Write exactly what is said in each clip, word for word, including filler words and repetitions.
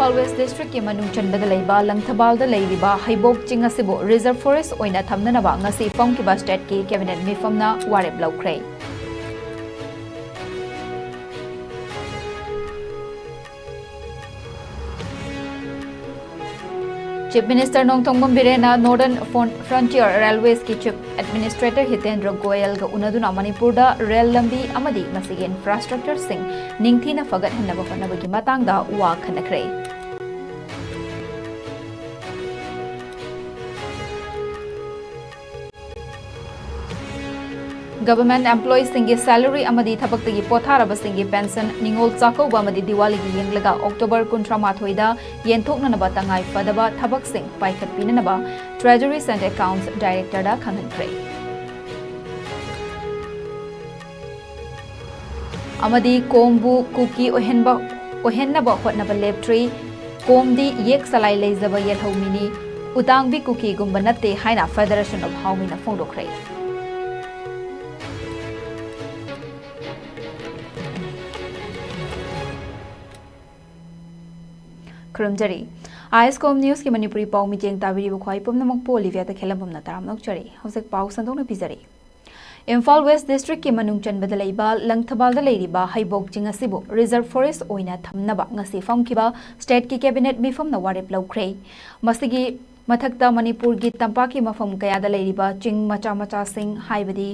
Imphal west ꯗꯤꯁꯇ꯭ꯔꯤꯛꯀꯤ ꯃꯅꯨꯡ ꯆꯟꯕꯗ ꯂꯩꯕ ꯂꯪꯊꯕꯥꯜꯗ ꯂꯩꯔꯤꯕ ꯍꯩꯕꯣꯛ ꯆꯤꯡ ꯑꯁꯤꯕꯨ ꯔꯤꯖꯔꯚ ꯐꯣꯔꯦꯁ ꯑꯣꯏꯅ ꯊꯝꯅꯅꯕ ꯉꯁꯤ ꯐꯝꯈꯤꯕ ꯁ꯭ꯇꯦꯠꯀꯤ ꯀꯦꯕꯤꯅꯦꯠ ꯃꯤꯐꯝꯅ ꯋꯥꯔꯦꯞ ꯂꯧꯈ꯭ꯔꯦ꯫ ꯆꯤꯐ ꯃꯤꯅꯤꯁꯇꯔ ꯅꯣꯡꯊꯣꯝꯕꯝ ꯕꯤꯔꯦꯟꯅ ꯅꯣꯔꯗꯔꯟ ꯐ꯭ꯔꯣꯟ-, ꯐ꯭ꯔꯟꯇꯤꯌꯔ ꯔꯦꯜꯋꯦꯁꯀꯤ ꯆꯤꯐ ꯑꯦꯗꯃꯤꯅꯤꯁꯇ꯭ꯔꯦꯇꯔ ꯍꯤꯇꯦꯟꯗ꯭ꯔ ꯒꯣꯌꯜꯒ ꯎꯅꯗꯨꯅ ꯃꯅꯤꯄꯨꯔꯗ ꯔꯦꯜ ꯂꯝꯕꯤ ꯑꯃꯗꯤ ꯃꯁꯤꯒꯤ ꯏꯟꯐ꯭ꯔꯥꯁ꯭ꯇ꯭ꯔꯛꯆꯔꯁꯤꯡ ꯅꯤꯡꯊꯤꯅ ꯐꯒꯠꯍꯟꯅꯕ ꯍꯣꯠꯅꯕꯒꯤ ꯃꯇꯥꯡꯗ ꯋꯥ ꯈꯟꯅꯈ꯭ꯔꯦ꯫ ꯒꯚꯔꯟꯃꯦꯟꯠ ꯑꯦꯝꯄ꯭ꯂꯣꯌꯤꯁꯁꯤꯡꯒꯤ ꯁꯦꯂꯔꯤ ꯑꯃꯗꯤ ꯊꯕꯛꯇꯒꯤ ꯄꯣꯊꯥꯔꯕꯁꯤꯡꯒꯤ ꯄꯦꯟꯁꯟ, ꯅꯤꯉꯣꯜ ꯆꯥꯛꯀꯧꯕ ꯑꯃꯗꯤ ꯗꯤꯋꯥꯂꯤꯒꯤ ꯌꯦꯡꯂꯒ ꯑꯣꯛꯇꯣꯕꯔ ꯀꯨꯟꯊ꯭ꯔꯥ ꯃꯥꯊꯣꯏꯗ ꯌꯦꯟꯊꯣꯛꯅꯅꯕ ꯇꯉꯥꯏ ꯐꯗꯕ ꯊꯕꯛꯁꯤꯡ ꯄꯥꯏꯈꯠꯄꯤꯅꯅꯕ Treasuries and Accounts Directorꯗ ꯈꯪꯍꯟꯈ꯭ꯔꯦ꯫ ꯑꯃꯗꯤ ꯀꯣꯝꯕꯨ ꯀꯨꯀꯤ ꯑꯣꯏꯍꯟꯕ, ꯑꯣꯏꯍꯟꯅꯕ ꯍꯣꯠꯅꯕ ꯂꯦꯞꯇ꯭ꯔꯤ꯫ ꯀꯣꯝꯗꯤ ꯌꯦꯛ ꯆꯂꯥꯏ ꯂꯩꯖꯕ ꯌꯦꯜꯍꯧꯃꯤꯅꯤ, ꯎꯇꯥꯡꯕꯤ ꯀꯨꯀꯤꯒꯨꯝꯕ ꯅꯠꯇꯦ ꯍꯥꯏꯅ Federation of Haomeeꯅ ꯐꯣꯡꯗꯣꯛꯈ꯭ꯔꯦ꯫ ꯈꯨꯔꯨꯝꯖꯔꯤ꯫ ISCOM Newsꯀꯤ ꯃꯅꯤꯄꯨꯔꯤ ꯄꯥꯎ ꯃꯤꯠꯌꯦꯡ ꯇꯥꯕꯤꯔꯤꯕ ꯈ꯭ꯋꯥꯏ ꯄꯨꯝꯅꯃꯛꯄꯨ ꯑꯣꯂꯤꯚꯤꯌꯥ ꯇꯈꯦꯜꯂꯝꯕꯝꯅ ꯇꯔꯥꯝꯅ ꯑꯣꯛꯆꯔꯤ꯫ ꯍꯧꯖꯤꯛ ꯄꯥꯎ ꯁꯟꯗꯣꯛꯅ ꯄꯤꯖꯔꯤ꯫ ꯏꯝꯐꯥꯜ ꯋꯦꯁ ꯗꯤꯁꯇ꯭ꯔꯤꯛꯀꯤ ꯃꯅꯨꯡ ꯆꯟꯕꯗ ꯂꯩꯕ ꯂꯪꯊꯕꯥꯜꯗ ꯂꯩꯔꯤꯕ ꯍꯩꯕꯣꯛ ꯆꯤꯡ ꯑꯁꯤꯕꯨ ꯔꯤꯖꯔꯚ ꯐꯣꯔꯦꯁ ꯑꯣꯏꯅ ꯊꯝꯅꯕ ꯉꯁꯤ ꯐꯝꯈꯤꯕ ꯁ꯭ꯇꯦꯠꯀꯤ ꯀꯦꯕꯤꯅꯦꯠ ꯃꯤꯐꯝꯅ ꯋꯥꯔꯦꯞ ꯂꯧꯈ꯭ꯔꯦ꯫ ꯃꯁꯤꯒꯤ ꯃꯊꯛꯇ ꯃꯅꯤꯄꯨꯔꯒꯤ ꯇꯝꯄꯥꯛꯀꯤ ꯃꯐꯝ ꯀꯌꯥꯗ ꯂꯩꯔꯤꯕ ꯆꯤꯡ ꯃꯆꯥ ꯃꯆꯥꯁꯤꯡ, ꯍꯥꯏꯕꯗꯤ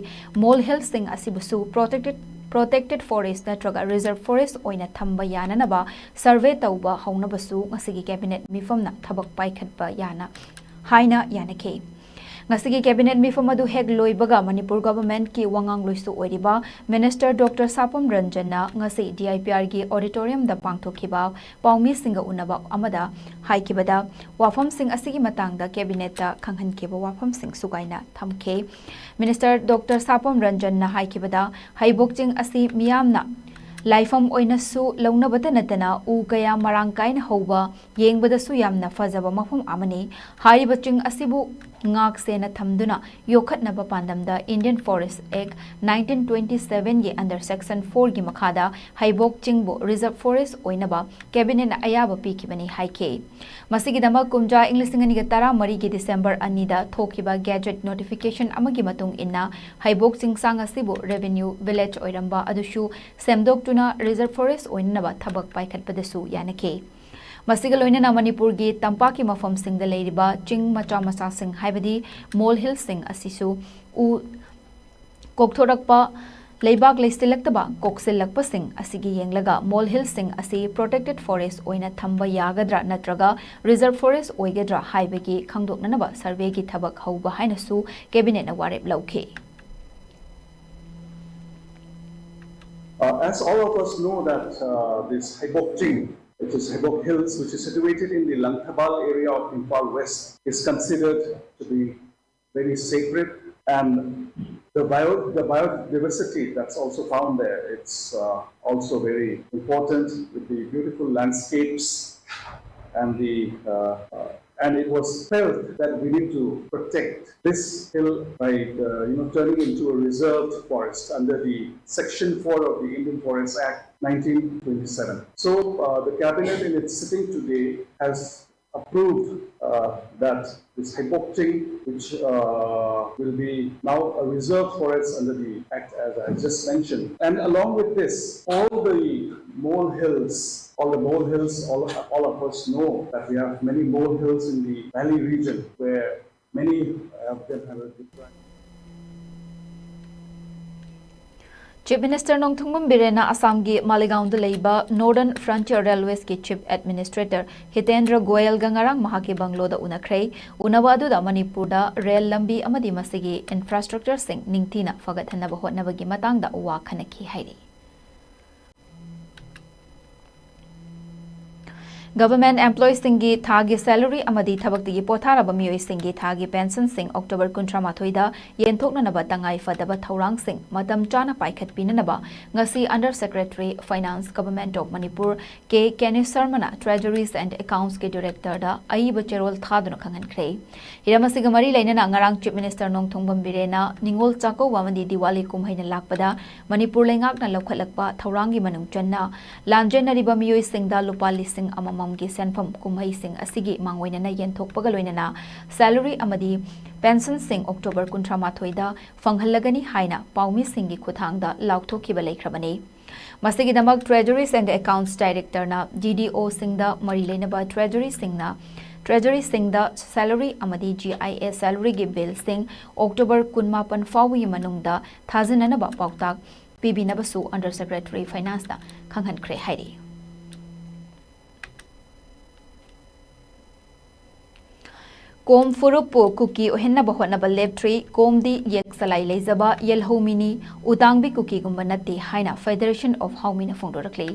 ꯃꯣꯜꯍꯤꯜꯁꯤꯡ ꯑꯁꯤꯕꯨꯁꯨ protected, protected forest ꯅꯠꯇ꯭ꯔꯒ ꯔꯤꯖꯔꯚ ꯐꯣꯔꯦꯁ ꯑꯣꯏꯅ ꯊꯝꯕ ꯌꯥꯅꯅꯕ ꯁꯔꯚꯦ ꯇꯧꯕ ꯍꯧꯅꯕꯁꯨ ꯉꯁꯤꯒꯤ ꯀꯦꯕꯤꯅꯦꯠ ꯃꯤꯐꯝꯅ ꯊꯕꯛ ꯄꯥꯏꯈꯠꯄ ꯌꯥꯅ, ꯍꯥꯏꯅ ꯌꯥꯅꯈꯤ꯫ ꯉꯁꯤꯒꯤ ꯀꯦꯕꯤꯅꯦꯠ ꯃꯤꯐꯝ ꯑꯗꯨ ꯍꯦꯛ ꯂꯣꯏꯕꯒ ꯃꯅꯤꯄꯨꯔ ꯒꯚꯔꯟꯃꯦꯟꯠꯀꯤ ꯋꯥꯉꯥꯡꯂꯣꯏꯁꯨ ꯑꯣꯏꯔꯤꯕ ꯃꯤꯅꯤꯁꯇꯔ ꯗꯣꯛꯇꯔ ꯁꯥꯄꯝ ꯔꯟꯖꯟꯅ ꯉꯁꯤ DIPRꯒꯤ ꯑꯣꯗꯤꯇꯣꯔꯤꯌꯝꯗ ꯄꯥꯡꯊꯣꯛꯈꯤꯕ ꯄꯥꯎꯃꯤꯁꯤꯡꯒ ꯎꯅꯕ ꯑꯃꯗ ꯍꯥꯏꯈꯤꯕꯗ, ꯋꯥꯐꯝꯁꯤꯡ ꯑꯁꯤꯒꯤ ꯃꯇꯥꯡꯗ ꯀꯦꯕꯤꯅꯦꯠꯇ ꯈꯪꯍꯟꯈꯤꯕ ꯋꯥꯐꯝꯁꯤꯡ ꯁꯨꯒꯥꯏꯅ ꯊꯝꯈꯤ꯫ ꯃꯤꯅꯤꯁꯇꯔ ꯗꯣꯛꯇꯔ ꯁꯥꯄꯝ ꯔꯟꯖꯟꯅ ꯍꯥꯏꯈꯤꯕꯗ, ꯍꯩꯕꯣꯛ ꯆꯤꯡ ꯑꯁꯤ ꯃꯤꯌꯥꯝꯅ ꯂꯥꯏꯐꯝ ꯑꯣꯏꯅꯁꯨ ꯂꯧꯅꯕꯇ ꯅꯠꯇꯅ ꯎ ꯀꯌꯥ ꯃꯔꯥꯡ ꯀꯥꯏꯅ ꯍꯧꯕ, ꯌꯦꯡꯕꯗꯁꯨ ꯌꯥꯝꯅ ꯐꯖꯕ ꯃꯐꯝ ꯑꯃꯅꯤ꯫ ꯍꯥꯏꯔꯤꯕ ꯆꯤꯡ ꯑꯁꯤꯕꯨ ꯉꯥꯛ ꯁꯦꯟꯅ ꯊꯝꯗꯨꯅ ꯌꯣꯛꯈꯠꯅꯕ ꯄꯥꯟꯗꯝꯗ Indian Forest Act nineteen twenty seven ꯒꯤ under section four ꯒꯤ ꯃꯈꯥꯗ ꯍꯩꯕꯣꯛ ꯆꯤꯡꯕꯨ reserve forest ꯑꯣꯏꯅꯕ cabinet ꯅ ꯑꯌꯥꯕ ꯄꯤꯈꯤꯕꯅꯤ ꯍꯥꯏꯈꯤ꯫ ꯃꯁꯤꯒꯤꯗꯃꯛ ꯀꯨꯝꯖꯥ ꯏꯪ ꯂꯤꯁꯤꯡ ꯑꯅꯤꯒ ꯇꯔꯥꯃꯔꯤꯒꯤ December ꯑꯅꯤꯗ ꯊꯣꯛꯈꯤꯕ gazette notification ꯑꯃꯒꯤ ꯃꯇꯨꯡ ꯏꯟꯅ ꯍꯩꯕꯣꯛ ꯆꯤꯡꯁꯥꯡ ꯑꯁꯤꯕꯨ revenue village ꯑꯣꯏꯔꯝꯕ ꯑꯗꯨꯁꯨ ꯁꯦꯝꯗꯣꯛꯇꯨꯅ reserve forest ꯑꯣꯏꯅꯅꯕ ꯊꯕꯛ ꯄꯥꯏꯈꯠꯄꯗꯁꯨ ꯌꯥꯅꯈꯤ꯫ ꯃꯁꯤꯒ ꯂꯣꯏꯅꯅ ꯃꯅꯤꯄꯨꯔꯒꯤ ꯇꯝꯄꯥꯛꯀꯤ ꯃꯐꯝꯁꯤꯡꯗ ꯂꯩꯔꯤꯕ ꯆꯤꯡ ꯃꯆꯥ ꯃꯆꯥꯁꯤꯡ ꯍꯥꯏꯕꯗꯤ mole hillꯁꯤꯡ ꯑꯁꯤꯁꯨ ꯎ ꯀꯣꯛꯊꯣꯔꯛꯄ, ꯂꯩꯕꯥꯛ ꯂꯩꯁꯤꯜꯂꯛꯇꯕ ꯀꯣꯛꯁꯤꯜꯂꯛꯄꯁꯤꯡ ꯑꯁꯤꯒꯤ ꯌꯦꯡꯂꯒ mole hillꯁꯤꯡ ꯑꯁꯤ protected forest ꯑꯣꯏꯅ ꯊꯝꯕ ꯌꯥꯒꯗ꯭ꯔꯥ ꯅꯠꯇ꯭ꯔꯒ reserve forest ꯑꯣꯏꯒꯗ꯭ꯔꯥ ꯍꯥꯏꯕꯒꯤ ꯈꯪꯗꯣꯛꯅꯅꯕ surveyꯒꯤ ꯊꯕꯛ ꯍꯧꯕ ꯍꯥꯏꯅꯁꯨ cabinet ꯅ ꯋꯥꯔꯦꯞ ꯂꯧꯈꯤ꯫ Uh, as all of us know that uh, this Haibok Ching, which is Haibok Hills, which is situated in the Langthabal area of Imphal West, is considered to be very sacred, and the bio, the biodiversity that's also found there, it's uh, also very important with the beautiful landscapes and the uh, uh, and it was felt that we need to protect this hill by uh, you know turning into a reserved forest under the section four of the Indian Forest Act nineteen twenty-seven. So uh, the cabinet in its sitting today has approved uh, that this Haibokching, which uh, will be now a reserve forest under the Act, as I just mentioned. And along with this, all the mole hills, all the mole hills, all, all of us know that we have many mole hills in the valley region where many of them have a different Chief Minister Nongthombam ꯕꯤꯔꯦꯟꯅ ꯑꯁꯥꯝꯒꯤ ꯃꯥꯂꯦꯒꯥꯎꯟꯗ ꯂꯩꯕ Northern Frontier Railways ꯀꯤ Chief Administrator ꯍꯤꯇꯦꯟꯗ꯭ꯔ ꯒꯣꯌꯜꯒ ꯉꯔꯥꯡ ꯃꯍꯥꯛꯀꯤ ꯕꯪꯂꯣꯗ ꯎꯅꯈ꯭ꯔꯦ꯫ ꯎꯅꯕ ꯑꯗꯨꯗ ꯃꯅꯤꯄꯨꯔꯗ rail ꯂꯝꯕꯤ ꯑꯃꯗꯤ ꯃꯁꯤꯒꯤ infrastructure ꯁꯤꯡ ꯅꯤꯡꯊꯤꯅ ꯐꯒꯠꯍꯟꯅꯕ ꯍꯣꯠꯅꯕꯒꯤ ꯃꯇꯥꯡꯗ ꯋꯥ ꯈꯟꯅꯈꯤ ꯍꯥꯏꯔꯤ꯫ Government employeesꯁꯤꯡꯒꯤ ꯊꯥꯒꯤ salary ꯑꯃꯗꯤ ꯊꯕꯛꯇꯒꯤ ꯄꯣꯊꯥꯔꯕ ꯃꯤꯑꯣꯏꯁꯤꯡꯒꯤ ꯊꯥꯒꯤ pensionꯁꯤꯡ October ꯀꯨꯟꯊ꯭ꯔꯥ ꯃꯥꯊꯣꯏꯗ ꯌꯦꯟꯊꯣꯛꯅꯅꯕ ꯇꯉꯥꯏ ꯐꯗꯕ ꯊꯧꯔꯥꯡꯁꯤꯡ ꯃꯇꯝ ꯆꯥꯅ ꯄꯥꯏꯈꯠꯄꯤꯅꯅꯕ ꯉꯁꯤ Under Secretary Finance, Government of Manipur, K ꯀꯦꯅꯦꯁ ꯁꯔꯃꯅ Treasuries and Accountsꯀꯤ directorꯗ ꯑꯏꯕ ꯆꯦꯔꯣꯜ ꯊꯥꯗꯨꯅ ꯈꯪꯍꯟꯈ꯭ꯔꯦ꯫ ꯍꯤꯔꯝ ꯑꯁꯤꯒ ꯃꯔꯤ ꯂꯩꯅꯅ ꯉꯔꯥꯡ Chief Minister ꯅꯣꯡꯊꯣꯝꯕꯝ ꯕꯤꯔꯦꯟꯅ ꯅꯤꯉꯣꯜ ꯆꯥꯛꯀꯧꯕ ꯑꯃꯗꯤ ꯗꯤꯋꯥꯂꯤ ꯀꯨꯝꯍꯩꯅ ꯂꯥꯛꯄꯗ ꯃꯅꯤꯄꯨꯔ ꯂꯩꯉꯥꯛꯅ ꯂꯧꯈꯠꯂꯛꯄ ꯊꯧꯔꯥꯡꯒꯤ ꯃꯅꯨꯡ ꯆꯟꯅ ꯂꯥꯟꯖꯦꯟꯅꯔꯤꯕ ꯃꯤꯑꯣꯏꯁꯤꯡꯗ ꯂꯨꯄꯥ ꯂꯤꯁꯤꯡ ꯑꯃꯃꯝꯒꯤ ꯁꯦꯟꯐꯝ ꯀꯨꯝꯍꯩꯁꯤꯡ ꯑꯁꯤꯒꯤ ꯃꯥꯡꯑꯣꯏꯅꯅ ꯌꯦꯟꯊꯣꯛꯄꯒ ꯂꯣꯏꯅꯅ salary ꯑꯃꯗꯤ pensionꯁꯤꯡ October ꯀꯨꯟꯊ꯭ꯔꯥ ꯃꯥꯊꯣꯏꯗ ꯐꯪꯍꯜꯂꯒꯅꯤ ꯍꯥꯏꯅ ꯄꯥꯎꯃꯤꯁꯤꯡꯒꯤ ꯈꯨꯠꯊꯥꯡꯗ ꯂꯥꯎꯊꯣꯛꯈꯤꯕ ꯂꯩꯈ꯭ꯔꯕꯅꯤ꯫ ꯃꯁꯤꯒꯤꯗꯃꯛ Treasuries and Accounts directorꯅ DDOꯁꯤꯡꯗ ꯃꯔꯤ ꯂꯩꯅꯕ treasuryꯁꯤꯡꯅ treasuryꯁꯤꯡꯗ salary ꯑꯃꯗꯤ GIS salaryꯒꯤ billꯁꯤꯡ October ꯀꯨꯟꯃꯥꯄꯟ ꯐꯥꯎꯕꯒꯤ ꯃꯅꯨꯡꯗ ꯊꯥꯖꯤꯟꯅꯅꯕ ꯄꯥꯎꯇꯥꯛ ꯄꯤꯕꯤꯅꯕꯁꯨ Under Secretary Financeꯅ ꯈꯪꯍꯟꯈ꯭ꯔꯦ ꯍꯥꯏꯔꯤ꯫ ꯀꯣꯝ ꯐꯨꯔꯨꯞꯄꯨ ꯀꯨꯀꯤ ꯑꯣꯏꯍꯟꯅꯕ ꯍꯣꯠꯅꯕ ꯂꯦꯞꯇ꯭ꯔꯤ꯫ ꯀꯣꯝꯗꯤ ꯌꯦꯛ ꯆꯂꯥꯏ ꯂꯩꯖꯕ ꯌꯦꯜꯍꯧꯃꯤꯅꯤ, ꯎꯇꯥꯡꯕꯤ ꯀꯨꯀꯤꯒꯨꯝꯕ ꯅꯠꯇꯦ ꯍꯥꯏꯅ Federation of ꯍꯥꯎꯃꯤꯅ ꯐꯣꯡꯗꯣꯔꯛꯂꯤ꯫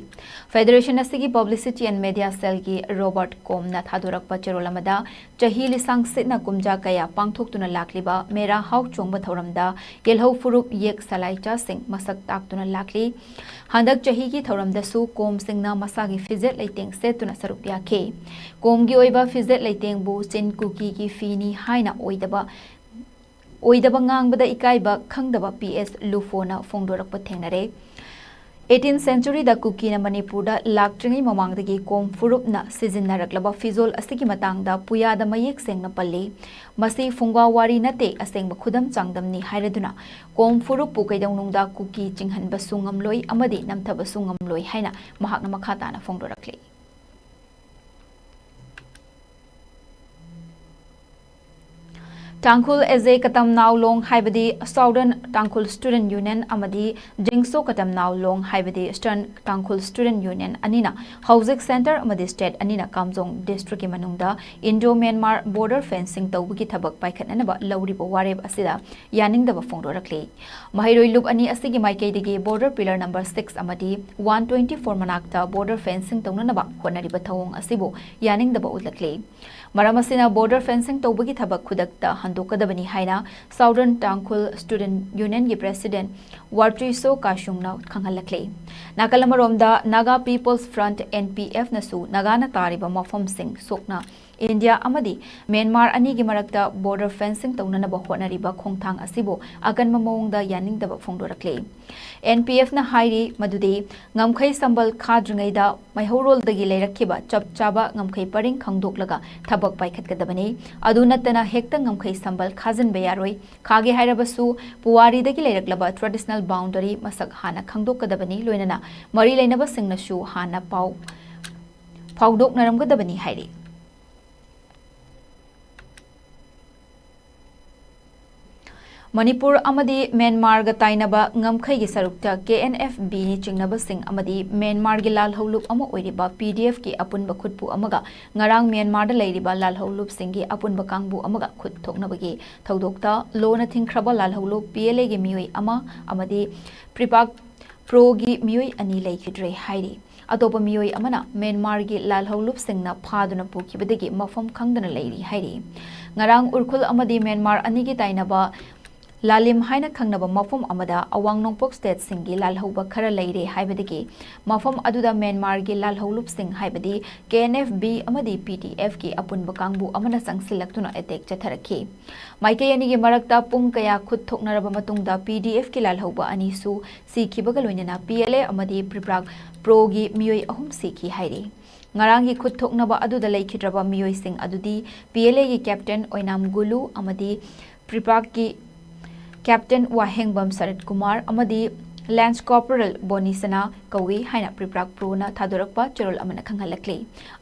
Federation ꯑꯁꯤꯒꯤ Publicity and Media Cellꯒꯤ ꯔꯣꯕꯔꯠ ꯀꯣꯝꯅ ꯊꯥꯗꯣꯔꯛꯄ ꯆꯦꯔꯣꯜ ꯑꯃꯗ ꯆꯍꯤ ꯂꯤꯁꯥꯡ ꯁꯤꯠꯅ ꯀꯨꯝꯖꯥ ꯀꯌꯥ ꯄꯥꯡꯊꯣꯛꯇꯨꯅ ꯂꯥꯛꯂꯤꯕ ꯃꯦꯔꯥ ꯍꯥꯎ ꯆꯣꯡꯕ ꯊꯧꯔꯝꯗ ꯌꯦꯜꯍꯧ ꯐꯨꯔꯨꯞ ꯌꯦꯛ ꯆꯂꯥꯏꯆꯥꯁꯤꯡ ꯃꯁꯛ ꯇꯥꯛꯇꯨꯅ ꯂꯥꯛꯂꯤ꯫ ꯍꯟꯗꯛ ꯆꯍꯤꯒꯤ ꯊꯧꯔꯝꯗꯁꯨ ꯀꯣꯝꯁꯤꯡꯅ ꯃꯁꯥꯒꯤ ꯐꯤꯖꯦꯠ ꯂꯩꯇꯦꯡ ꯁꯦꯠꯇꯨꯅ ꯁꯔꯨꯛ ꯌꯥꯈꯤ꯫ ꯀꯣꯝꯒꯤ ꯑꯣꯏꯕ ꯐꯤꯖꯦꯠ ꯂꯩꯇꯦꯡꯕꯨ ꯆꯤꯟ ꯀꯨꯀꯤꯒꯤ ꯐꯤꯅꯤ ꯍꯥꯏꯅ ꯑꯣꯏꯗꯕ, ꯑꯣꯏꯗꯕ ꯉꯥꯡꯕꯗ ꯏꯀꯥꯏꯕ ꯈꯪꯗꯕ ꯄꯤ ꯑꯦꯁ ꯂꯨꯐꯣꯅ ꯐꯣꯡꯗꯣꯔꯛꯄ ꯊꯦꯡꯅꯔꯦ꯫ Eighteenth centuryꯗ ꯀꯨꯀꯤꯅ ꯃꯅꯤꯄꯨꯔꯗ ꯂꯥꯛꯇ꯭ꯔꯤꯉꯩ ꯃꯃꯥꯡꯗꯒꯤ ꯀꯣꯝ ꯐꯨꯔꯨꯞꯅ ꯁꯤꯖꯤꯟꯅꯔꯛꯂꯕ ꯐꯤꯖꯣꯜ ꯑꯁꯤꯒꯤ ꯃꯇꯥꯡꯗ ꯄꯨꯌꯥꯗ ꯃꯌꯦꯛ ꯁꯦꯡꯅ ꯄꯜꯂꯤ꯫ ꯃꯁꯤ ꯐꯨꯡꯒꯥ ꯋꯥꯔꯤ ꯅꯠꯇꯦ, ꯑꯁꯦꯡꯕ ꯈꯨꯗꯝ ꯆꯥꯡꯗꯝꯅꯤ ꯍꯥꯏꯔꯗꯨꯅ ꯀꯣꯝ ꯐꯨꯔꯨꯞꯄꯨ ꯀꯩꯗꯧꯅꯨꯡꯗ ꯀꯨꯀꯤ ꯆꯤꯡꯍꯟꯕꯁꯨ ꯉꯝꯂꯣꯏ ꯑꯃꯗꯤ ꯅꯝꯊꯕꯁꯨ ꯉꯝꯂꯣꯏ ꯍꯥꯏꯅ ꯃꯍꯥꯛꯅ ꯃꯈꯥ ꯇꯥꯅ ꯐꯣꯡꯗꯣꯔꯛꯂꯤ꯫ ꯇꯥꯡꯈꯨꯜ ꯑꯦꯖꯦ ꯀꯇꯝꯅꯥꯎ ꯂꯣꯡ ꯍꯥꯏꯕꯗꯤ Southern Tangkhul Student Union ꯑꯃꯗꯤ ꯖꯤꯡꯁꯣ ꯀꯇꯝꯅꯥꯎ ꯂꯣꯡ ꯍꯥꯏꯕꯗꯤ Eastern Tangkhul Student Union ꯑꯅꯤꯅ ꯍꯧꯖꯤꯛ centre ꯑꯃꯗꯤ state ꯑꯅꯤꯅ ꯀꯥꯝꯖꯣꯡ districtꯀꯤ ꯃꯅꯨꯡꯗ Indo Myanmar border fencing ꯇꯧꯕꯒꯤ ꯊꯕꯛ ꯄꯥꯏꯈꯠꯅꯅꯕ ꯂꯧꯔꯤꯕ ꯋꯥꯔꯦꯞ ꯑꯁꯤꯗ ꯌꯥꯅꯤꯡꯗꯕ ꯐꯣꯡꯗꯣꯔꯛꯂꯤ꯫ ꯃꯍꯩꯔꯣꯏ ꯂꯨꯞ ꯑꯅꯤ ꯑꯁꯤꯒꯤ ꯃꯥꯏꯀꯩꯗꯒꯤ border pillar number six ꯑꯃꯗꯤ one twenty four ꯃꯅꯥꯛꯇ border fencing ꯇꯧꯅꯅꯕ ꯍꯣꯠꯅꯔꯤꯕ ꯊꯧꯑꯣꯡ ꯑꯁꯤꯕꯨ ꯌꯥꯅꯤꯡꯗꯕ ꯎꯠꯂꯛꯂꯤ꯫ ꯃꯔꯝ ꯑꯁꯤꯅ border fencing ꯇꯧꯕꯒꯤ ꯊꯕꯛ ꯈꯨꯗꯛꯇ ꯍꯟꯗꯣꯛꯀꯗꯕꯅꯤ ꯍꯥꯏꯅ Southern Tangkhul Student Unionꯒꯤ president ꯋꯥꯔꯇ꯭ꯔꯤꯁꯣ ꯀꯥꯁꯨꯡꯅ ꯈꯪꯍꯜꯂꯛꯂꯤ꯫ ꯅꯥꯀꯜ ꯑꯃꯔꯣꯝꯗ Naga People's Front, N P F ꯅꯁꯨ ꯅꯥꯒꯥꯅ ꯇꯥꯔꯤꯕ ꯃꯐꯝꯁꯤꯡ ꯁꯣꯛꯅ ꯏꯟꯗꯤꯌꯥ ꯑꯃꯗꯤ ꯃ꯭ꯌꯥꯟꯃꯥꯔ ꯑꯅꯤꯒꯤ ꯃꯔꯛꯇ border fencing ꯇꯧꯅꯅꯕ ꯍꯣꯠꯅꯔꯤꯕ ꯈꯣꯡꯊꯥꯡ ꯑꯁꯤꯕꯨ ꯑꯀꯟꯕ ꯃꯑꯣꯡꯗ ꯌꯥꯅꯤꯡꯗꯕ ꯐꯣꯡꯗꯣꯔꯛꯂꯤ꯫ N P Fꯅ ꯍꯥꯏꯔꯤ ꯃꯗꯨꯗꯤ ꯉꯝꯈꯩ ꯁꯝꯕꯜ ꯈꯥꯗ꯭ꯔꯤꯉꯩꯗ ꯃꯩꯍꯧꯔꯣꯜꯗꯒꯤ ꯂꯩꯔꯛꯈꯤꯕ ꯆꯞ ꯆꯥꯕ ꯉꯝꯈꯩ ꯄꯔꯤꯡ ꯈꯪꯗꯣꯛꯂꯒ ꯊꯕꯛ ꯄꯥꯏꯈꯠꯀꯗꯕꯅꯤ꯫ ꯑꯗꯨ ꯅꯠꯇꯅ ꯍꯦꯛꯇ ꯉꯝꯈꯩ ꯁꯝꯕꯜ ꯈꯥꯖꯤꯟꯕ ꯌꯥꯔꯣꯏ꯫ ꯈꯥꯒꯦ ꯍꯥꯏꯔꯕꯁꯨ ꯄꯨꯋꯥꯔꯤꯗꯒꯤ ꯂꯩꯔꯛꯂꯕ traditional boundary ꯃꯁꯛ ꯍꯥꯟꯅ ꯈꯪꯗꯣꯛꯀꯗꯕꯅꯤ, ꯂꯣꯏꯅꯅ ꯃꯔꯤ ꯂꯩꯅꯕꯁꯤꯡꯅꯁꯨ ꯍꯥꯟꯅ ꯄꯥꯎ ꯐꯥꯎꯗꯣꯛꯅꯔꯝꯒꯗꯕꯅꯤ ꯍꯥꯏꯔꯤ꯫ ꯃꯅꯤꯄꯨꯔ ꯑꯃꯗꯤ ꯃ꯭ꯌꯥꯟꯃꯥꯔꯒ ꯇꯥꯏꯅꯕ ꯉꯝꯈꯩꯒꯤ ꯁꯔꯨꯛꯇ K N F B ꯅ ꯆꯤꯡꯅꯕꯁꯤꯡ ꯑꯃꯗꯤ ꯃ꯭ꯌꯥꯟꯃꯥꯔꯒꯤ ꯂꯥꯜꯍꯧꯂꯨꯞ ꯑꯃ ꯑꯣꯏꯔꯤꯕ P D F ꯀꯤ ꯑꯄꯨꯟꯕ ꯈꯨꯠꯄꯨ ꯑꯃꯒ ꯉꯔꯥꯡ ꯃ꯭ꯌꯥꯟꯃꯥꯔꯗ ꯂꯩꯔꯤꯕ ꯂꯥꯜꯍꯧꯂꯨꯞꯁꯤꯡꯒꯤ ꯑꯄꯨꯟꯕ ꯀꯥꯡꯕꯨ ꯑꯃꯒ ꯈꯨꯠ ꯊꯣꯛꯅꯕꯒꯤ ꯊꯧꯗꯣꯛꯇ ꯂꯣꯅ ꯊꯤꯡꯈ꯭ꯔꯕ ꯂꯥꯜꯍꯧꯂꯨꯞ P L A ꯒꯤ ꯃꯤꯑꯣꯏ ꯑꯃ ꯑꯃꯗꯤ PREPAK Pro ꯒꯤ ꯃꯤꯑꯣꯏ ꯑꯅꯤ ꯂꯩꯈꯤꯗ꯭ꯔꯦ ꯍꯥꯏꯔꯤ꯫ ꯑꯇꯣꯞꯄ ꯃꯤꯑꯣꯏ ꯑꯃꯅ ꯃ꯭ꯌꯥꯟꯃꯥꯔꯒꯤ ꯂꯥꯜꯍꯧꯂꯨꯞꯁꯤꯡꯅ ꯐꯥꯗꯨꯅ ꯄꯨꯈꯤꯕꯗꯒꯤ ꯃꯐꯝ ꯈꯪꯗꯅ ꯂꯩꯔꯤ ꯍꯥꯏꯔꯤ꯫ ꯉꯔꯥꯡ ꯎꯔꯈꯨꯜ ꯑꯃꯗꯤ ꯃ꯭ꯌꯥꯟꯃꯥꯔ ꯑꯅꯤꯒꯤ ꯇꯥꯏꯅꯕ ꯂꯥꯂꯤꯝ ꯍꯥꯏꯅ ꯈꯪꯅꯕ ꯃꯐꯝ ꯑꯃꯗ ꯑꯋꯥꯡ ꯅꯣꯡꯄꯣꯛ stateꯁꯤꯡꯒꯤ ꯂꯥꯜꯍꯧꯕ ꯈꯔ ꯂꯩꯔꯦ ꯍꯥꯏꯕꯗꯒꯤ ꯃꯐꯝ ꯑꯗꯨꯗ ꯃ꯭ꯌꯥꯟꯃꯥꯔꯒꯤ ꯂꯥꯜꯍꯧꯂꯨꯞꯁꯤꯡ ꯍꯥꯏꯕꯗꯤ K N F B ꯑꯃꯗꯤ P D F ꯀꯤ ꯑꯄꯨꯟꯕ ꯀꯥꯡꯕꯨ ꯑꯃꯅ ꯆꯪꯁꯤꯜꯂꯛꯇꯨꯅ attack ꯆꯠꯊꯔꯛꯈꯤ꯫ ꯃꯥꯏꯀꯩ ꯑꯅꯤꯒꯤ ꯃꯔꯛꯇ ꯄꯨꯡ ꯀꯌꯥ ꯈꯨꯠ ꯊꯣꯛꯅꯔꯕ ꯃꯇꯨꯡꯗ P D F ꯀꯤ ꯂꯥꯜꯍꯧꯕ ꯑꯅꯤꯁꯨ ꯁꯤꯈꯤꯕꯒ ꯂꯣꯏꯅꯅ P L A ꯑꯃꯗꯤ PREPAK Pro ꯒꯤ ꯃꯤꯑꯣꯏ ꯑꯍꯨꯝ ꯁꯤꯈꯤ ꯍꯥꯏꯔꯤ꯫ ꯉꯔꯥꯡꯒꯤ ꯈꯨꯠ ꯊꯣꯛꯅꯕ ꯑꯗꯨꯗ ꯂꯩꯈꯤꯗ꯭ꯔꯕ ꯃꯤꯑꯣꯏꯁꯤꯡ ꯑꯗꯨꯗꯤ P L A ꯒꯤ captain ꯑꯣꯏꯅꯥꯝ ꯒꯨꯂꯨ ꯑꯃꯗꯤ PREPAK ꯀꯤ captain ꯋꯥꯍꯦꯡꯕꯝ ꯁꯔꯠ ꯀꯨꯃꯥꯔ ꯑꯃꯗꯤ Lance Corporal Boni Sana ꯀꯧꯏ ꯍꯥꯏꯅ ꯄ꯭ꯔꯤꯄ꯭ꯔꯥꯛ ꯄ꯭ꯔꯣꯅ ꯊꯥꯗꯣꯔꯛꯄ ꯆꯦꯔꯣꯜ ꯑꯃꯅ ꯈꯪꯍꯜꯂꯛꯂꯤ꯫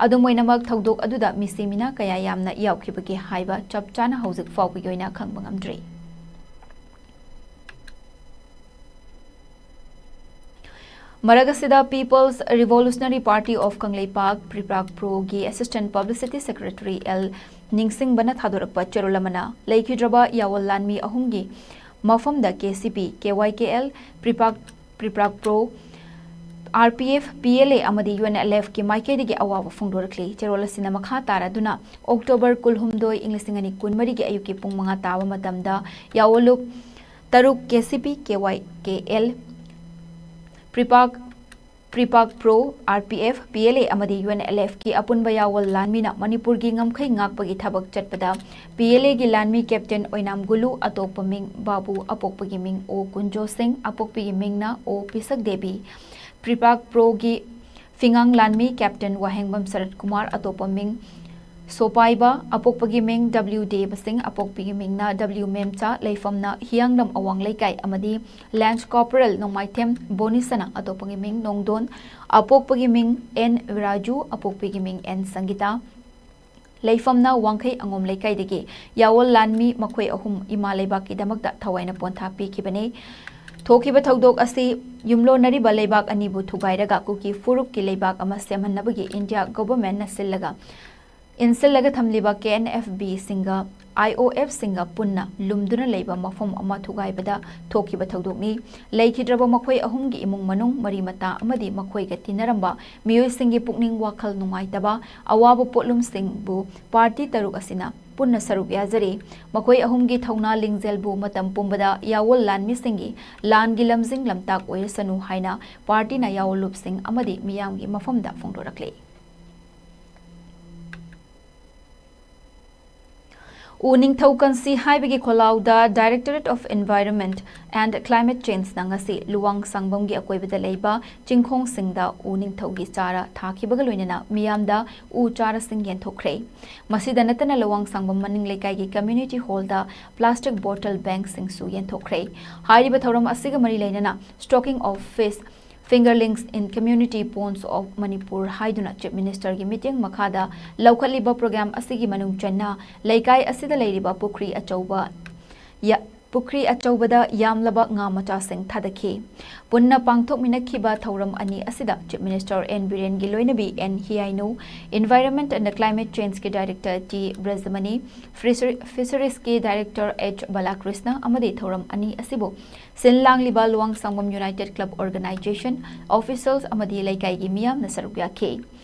ꯑꯗꯨꯝ ꯑꯣꯏꯅꯃꯛ, ꯊꯧꯗꯣꯛ ꯑꯗꯨꯗ ꯃꯤꯁꯤ ꯃꯤꯅꯥ ꯀꯌꯥ ꯌꯥꯝꯅ ꯌꯥꯎꯈꯤꯕꯒꯦ ꯍꯥꯏꯕ ꯆꯞ ꯆꯥꯅ ꯍꯧꯖꯤꯛ ꯐꯥꯎꯕꯒꯤ ꯑꯣꯏꯅ ꯈꯪꯕ ꯉꯝꯗ꯭ꯔꯤ꯫ ꯃꯔꯛ ꯑꯁꯤꯗ, People's Revolutionary Party of Kangleipak, Prepak ꯄ꯭ꯔꯣꯒꯤ Assistant Publicity Secretary ꯑꯦꯜ ꯅꯤꯡꯁꯤꯡꯕꯅ ꯊꯥꯗꯣꯔꯛꯄ ꯆꯦꯔꯣꯜ ꯑꯃꯅ, ꯂꯩꯈꯤꯗ꯭ꯔꯕ ꯌꯥꯑꯣꯜ ꯂꯥꯟꯃꯤ ꯑꯍꯨꯝꯒꯤ ꯃꯐꯝꯗ K C P, K Y K L, Prepak, Prepak pro, R P F, P L A ꯑꯃꯗꯤ ꯌꯨ ꯑꯦꯟ ꯑꯦꯜ ꯑꯦꯐꯀꯤ ꯃꯥꯏꯀꯩꯗꯒꯤ ꯑꯋꯥꯕ ꯐꯣꯡꯗꯣꯔꯛꯂꯤ꯫ ꯆꯦꯔꯣꯜ ꯑꯁꯤꯅ ꯃꯈꯥ ꯇꯥꯔꯗꯨꯅ, ꯑꯣꯛꯇꯣꯕꯔ ꯀꯨꯟꯍꯨꯝꯗꯣꯏ, ꯏꯪ ꯂꯤꯁꯤꯡ ꯑꯅꯤ ꯀꯨꯟꯃꯔꯤꯒꯤ ꯑꯌꯨꯛꯀꯤ ꯄꯨꯡ ꯃꯉꯥ ꯇꯥꯕ ꯃꯇꯝꯗ ꯌꯥꯑꯣꯜꯂꯨꯞ ꯇꯔꯨꯛ, K C P, K Y K L, Prepak, Prepak pro, R P F, P L A ꯑꯃꯗꯤ ꯌꯨ ꯑꯦꯟ ꯑꯦꯜ ꯑꯦꯐꯀꯤ ꯑꯄꯨꯟꯕ ꯌꯥꯑꯣꯜ ꯂꯥꯟꯃꯤꯅ ꯃꯅꯤꯄꯨꯔꯒꯤ ꯉꯝꯈꯩ ꯉꯥꯛꯄꯒꯤ ꯊꯕꯛ ꯆꯠꯄꯗ ꯄꯤ ꯑꯦꯜ ꯑꯦꯒꯤ ꯂꯥꯟꯃꯤ ꯀꯦꯞꯇꯦꯟ ꯑꯣꯏꯅꯥꯝ ꯒꯨꯂꯨ, ꯑꯇꯣꯞꯄ ꯃꯤꯡ ꯕꯥꯕꯨ, ꯑꯄꯣꯛꯄꯒꯤ ꯃꯤꯡ ꯑꯣ ꯀꯨꯟꯖꯣ ꯁꯤꯡ, ꯑꯄꯣꯛꯄꯤꯒꯤ ꯃꯤꯡꯅ ꯑꯣ ꯄꯤꯁꯛ ꯗꯦꯕꯤ, ꯄ꯭ꯔꯤꯄꯥꯛ ꯄ꯭ꯔꯣꯒꯤ ꯐꯤꯉꯥꯡ ꯂꯥꯟꯃꯤ ꯀꯦꯞꯇꯦꯟ ꯋꯥꯍꯦꯡꯕꯝ ꯁꯔꯠ ꯀꯨꯃꯥꯔ, ꯑꯇꯣꯞꯄ ꯃꯤꯡ ꯁꯣꯄꯥꯏꯕ, ꯑꯄꯣꯛꯄꯒꯤ ꯃꯤꯡ ꯗꯕ꯭ꯂꯤꯎ ꯗꯦꯕ ꯁꯤꯡ, ꯑꯄꯣꯛꯄꯤꯒꯤ ꯃꯤꯡꯅ ꯗꯕ꯭ꯂꯤꯎ ꯃꯦꯝꯆꯥ, ꯂꯩꯐꯝꯅ ꯍꯤꯌꯥꯡꯂꯝ ꯑꯋꯥꯡ ꯂꯩꯀꯥꯏ ꯑꯃꯗꯤ ꯂꯦꯟꯁ ꯀꯣꯔꯄꯣꯔꯦꯜ ꯅꯣꯡꯃꯥꯏꯊꯦꯝ ꯕꯣꯅꯤꯁꯅꯥ, ꯑꯇꯣꯞꯄꯒꯤ ꯃꯤꯡ ꯅꯣꯡꯗꯣꯟ, ꯑꯄꯣꯛꯄꯒꯤ ꯃꯤꯡ ꯑꯦꯟ ꯔꯥꯖꯨ, ꯑꯄꯣꯛꯄꯤꯒꯤ ꯃꯤꯡ ꯑꯦꯟ ꯁꯪꯒꯤꯇꯥ, ꯂꯩꯐꯝꯅ ꯋꯥꯡꯈꯩ ꯑꯉꯣꯝ ꯂꯩꯀꯥꯏꯗꯒꯤ ꯌꯥꯑꯣꯜ ꯂꯥꯟꯃꯤ ꯃꯈꯣꯏ ꯑꯍꯨꯝ ꯏꯃꯥ ꯂꯩꯕꯥꯛꯀꯤꯗꯃꯛꯇ ꯊꯋꯥꯏꯅ ꯄꯣꯟꯊꯥ ꯄꯤꯈꯤꯕꯅꯤ꯫ ꯊꯣꯛꯈꯤꯕ ꯊꯧꯗꯣꯛ ꯑꯁꯤ ꯌꯨꯝꯂꯣꯟꯅꯔꯤꯕ ꯂꯩꯕꯥꯛ ꯑꯅꯤꯕꯨ ꯊꯨꯒꯥꯏꯔꯒ ꯀꯨꯀꯤ ꯐꯨꯔꯨꯞꯀꯤ ꯂꯩꯕꯥꯛ ꯑꯃ ꯁꯦꯝꯍꯟꯅꯕꯒꯤ ꯏꯟꯗꯤꯌꯥ ꯒꯣꯚꯔꯟꯃꯦꯟꯠꯅ ꯁꯤꯜꯂꯒ, ꯏꯟꯁꯤꯜꯂꯒ ꯊꯝꯂꯤꯕ ꯀꯦ ꯑꯦꯟ ꯑꯦꯐ ꯕꯤꯁꯤꯡꯒ ꯑꯥꯏ ꯑꯣ ꯑꯦꯐꯁꯤꯡꯒ ꯄꯨꯟꯅ ꯂꯨꯝꯗꯨꯅ ꯂꯩꯕ ꯃꯐꯝ ꯑꯃ ꯊꯨꯒꯥꯏꯕꯗ ꯊꯣꯛꯈꯤꯕ ꯊꯧꯗꯣꯛꯅꯤ꯫ ꯂꯩꯈꯤꯗ꯭ꯔꯕ ꯃꯈꯣꯏ ꯑꯍꯨꯝꯒꯤ ꯏꯃꯨꯡ ꯃꯅꯨꯡ, ꯃꯔꯤ ꯃꯇꯥ ꯑꯃꯗꯤ ꯃꯈꯣꯏꯒ ꯇꯤꯟꯅꯔꯝꯕ ꯃꯤꯑꯣꯏꯁꯤꯡꯒꯤ ꯄꯨꯛꯅꯤꯡ ꯋꯥꯈꯜ ꯅꯨꯡꯉꯥꯏꯇꯕ, ꯑꯋꯥꯕ ꯄꯣꯠꯂꯨꯝꯁꯤꯡꯕꯨ ꯄꯥꯔꯇꯤ ꯇꯔꯨꯛ ꯑꯁꯤꯅ ꯄꯨꯟꯅ ꯁꯔꯨꯛ ꯌꯥꯖꯔꯤ꯫ ꯃꯈꯣꯏ ꯑꯍꯨꯝꯒꯤ ꯊꯧꯅꯥ ꯂꯤꯡꯖꯦꯜꯕꯨ ꯃꯇꯝ ꯄꯨꯝꯕꯗ ꯌꯥꯑꯣꯜ ꯂꯥꯟꯃꯤꯁꯤꯡꯒꯤ ꯂꯥꯟꯒꯤ ꯂꯝꯖꯤꯡ ꯂꯝꯇꯥꯛ ꯑꯣꯏꯔꯁꯅꯨ ꯍꯥꯏꯅ ꯄꯥꯔꯇꯤꯅ ꯌꯥꯑꯣꯜꯂꯨꯞꯁꯤꯡ ꯑꯃꯗꯤ ꯃꯤꯌꯥꯝꯒꯤ ꯃꯐꯝꯗ ꯐꯣꯡꯗꯣꯔꯛꯂꯤ꯫ ꯎ ꯅꯤꯡꯊꯧ ꯀꯟꯁꯤ ꯍꯥꯏꯕꯒꯤ ꯈꯣꯜꯂꯥꯎꯗ Directorate of Environment and Climate Changeꯅ ꯉꯁꯤ ꯂꯨꯋꯥꯡ ꯁꯪꯕꯝꯒꯤ ꯑꯀꯣꯏꯕꯗ ꯂꯩꯕ ꯆꯤꯡꯈꯣꯡꯁꯤꯡꯗ ꯎ ꯅꯤꯡꯊꯧꯒꯤ ꯆꯥꯔ ꯊꯥꯈꯤꯕꯒ ꯂꯣꯏꯅꯅ ꯃꯤꯌꯥꯝꯗ ꯎ ꯆꯥꯔꯁꯤꯡ ꯌꯦꯟꯊꯣꯛꯈ꯭ꯔꯦ꯫ ꯃꯁꯤꯗ ꯅꯠꯇꯅ ꯂꯨꯋꯥꯡ ꯁꯪꯕꯝ ꯃꯅꯤꯡ ꯂꯩꯀꯥꯏꯒꯤ community hallꯗ plastic bottle bankꯁꯤꯡꯁꯨ ꯌꯦꯟꯊꯣꯛꯈ꯭ꯔꯦ꯫ ꯍꯥꯏꯔꯤꯕ ꯊꯧꯔꯝ ꯑꯁꯤꯒ ꯃꯔꯤ ꯂꯩꯅꯅ Stocking of Fish, Fingerlings in Community Ponds of Manipur ꯍꯥꯏꯗꯨꯅ Chief Ministerꯒꯤ ꯃꯤꯠꯌꯦꯡ ꯃꯈꯥꯗ ꯂꯧꯈꯠꯂꯤꯕ program ꯑꯁꯤꯒꯤ ꯃꯅꯨꯡ ꯆꯟꯅ ꯂꯩꯀꯥꯏ ꯑꯁꯤꯗ ꯂꯩꯔꯤꯕ ꯄꯨꯈ꯭ꯔꯤ ꯑꯆꯧꯕ ꯌ-, ꯄꯨꯈ꯭ꯔꯤ ꯑꯆꯧꯕꯗ ꯌꯥꯝꯂꯕ ꯉꯥ ꯃꯆꯥꯁꯤꯡ ꯊꯥꯗꯈꯤ꯫ ꯄꯨꯟꯅ ꯄꯥꯡꯊꯣꯛꯃꯤꯟꯅꯈꯤꯕ ꯊꯧꯔꯝ ꯑꯅꯤ ꯑꯁꯤꯗ Chief Minister ꯑꯦꯟ ꯕꯤꯔꯦꯟꯒꯤ ꯂꯣꯏꯅꯕꯤ ꯑꯦꯟ ꯍꯤꯌꯥꯏꯅꯨ, Environment and Climate Changeꯀꯤ Director ꯇꯤ ꯕ꯭ꯔꯖꯃꯅꯤ, Fisher-, Fisheries ꯀꯤ Director ꯑꯩꯆ ꯕꯂꯥꯀ꯭ꯔꯤꯁꯅ ꯑꯃꯗꯤ ꯊꯧꯔꯝ ꯑꯅꯤ ꯑꯁꯤꯕꯨ ꯁꯤꯜ ꯂꯥꯡꯂꯤꯕ Luwang ꯁꯪꯕꯝ United Club Organization, officials ꯑꯃꯗꯤ ꯂꯩꯀꯥꯏꯒꯤ ꯃꯤꯌꯥꯝꯅ ꯁꯔꯨꯛ ꯌꯥꯈꯤ꯫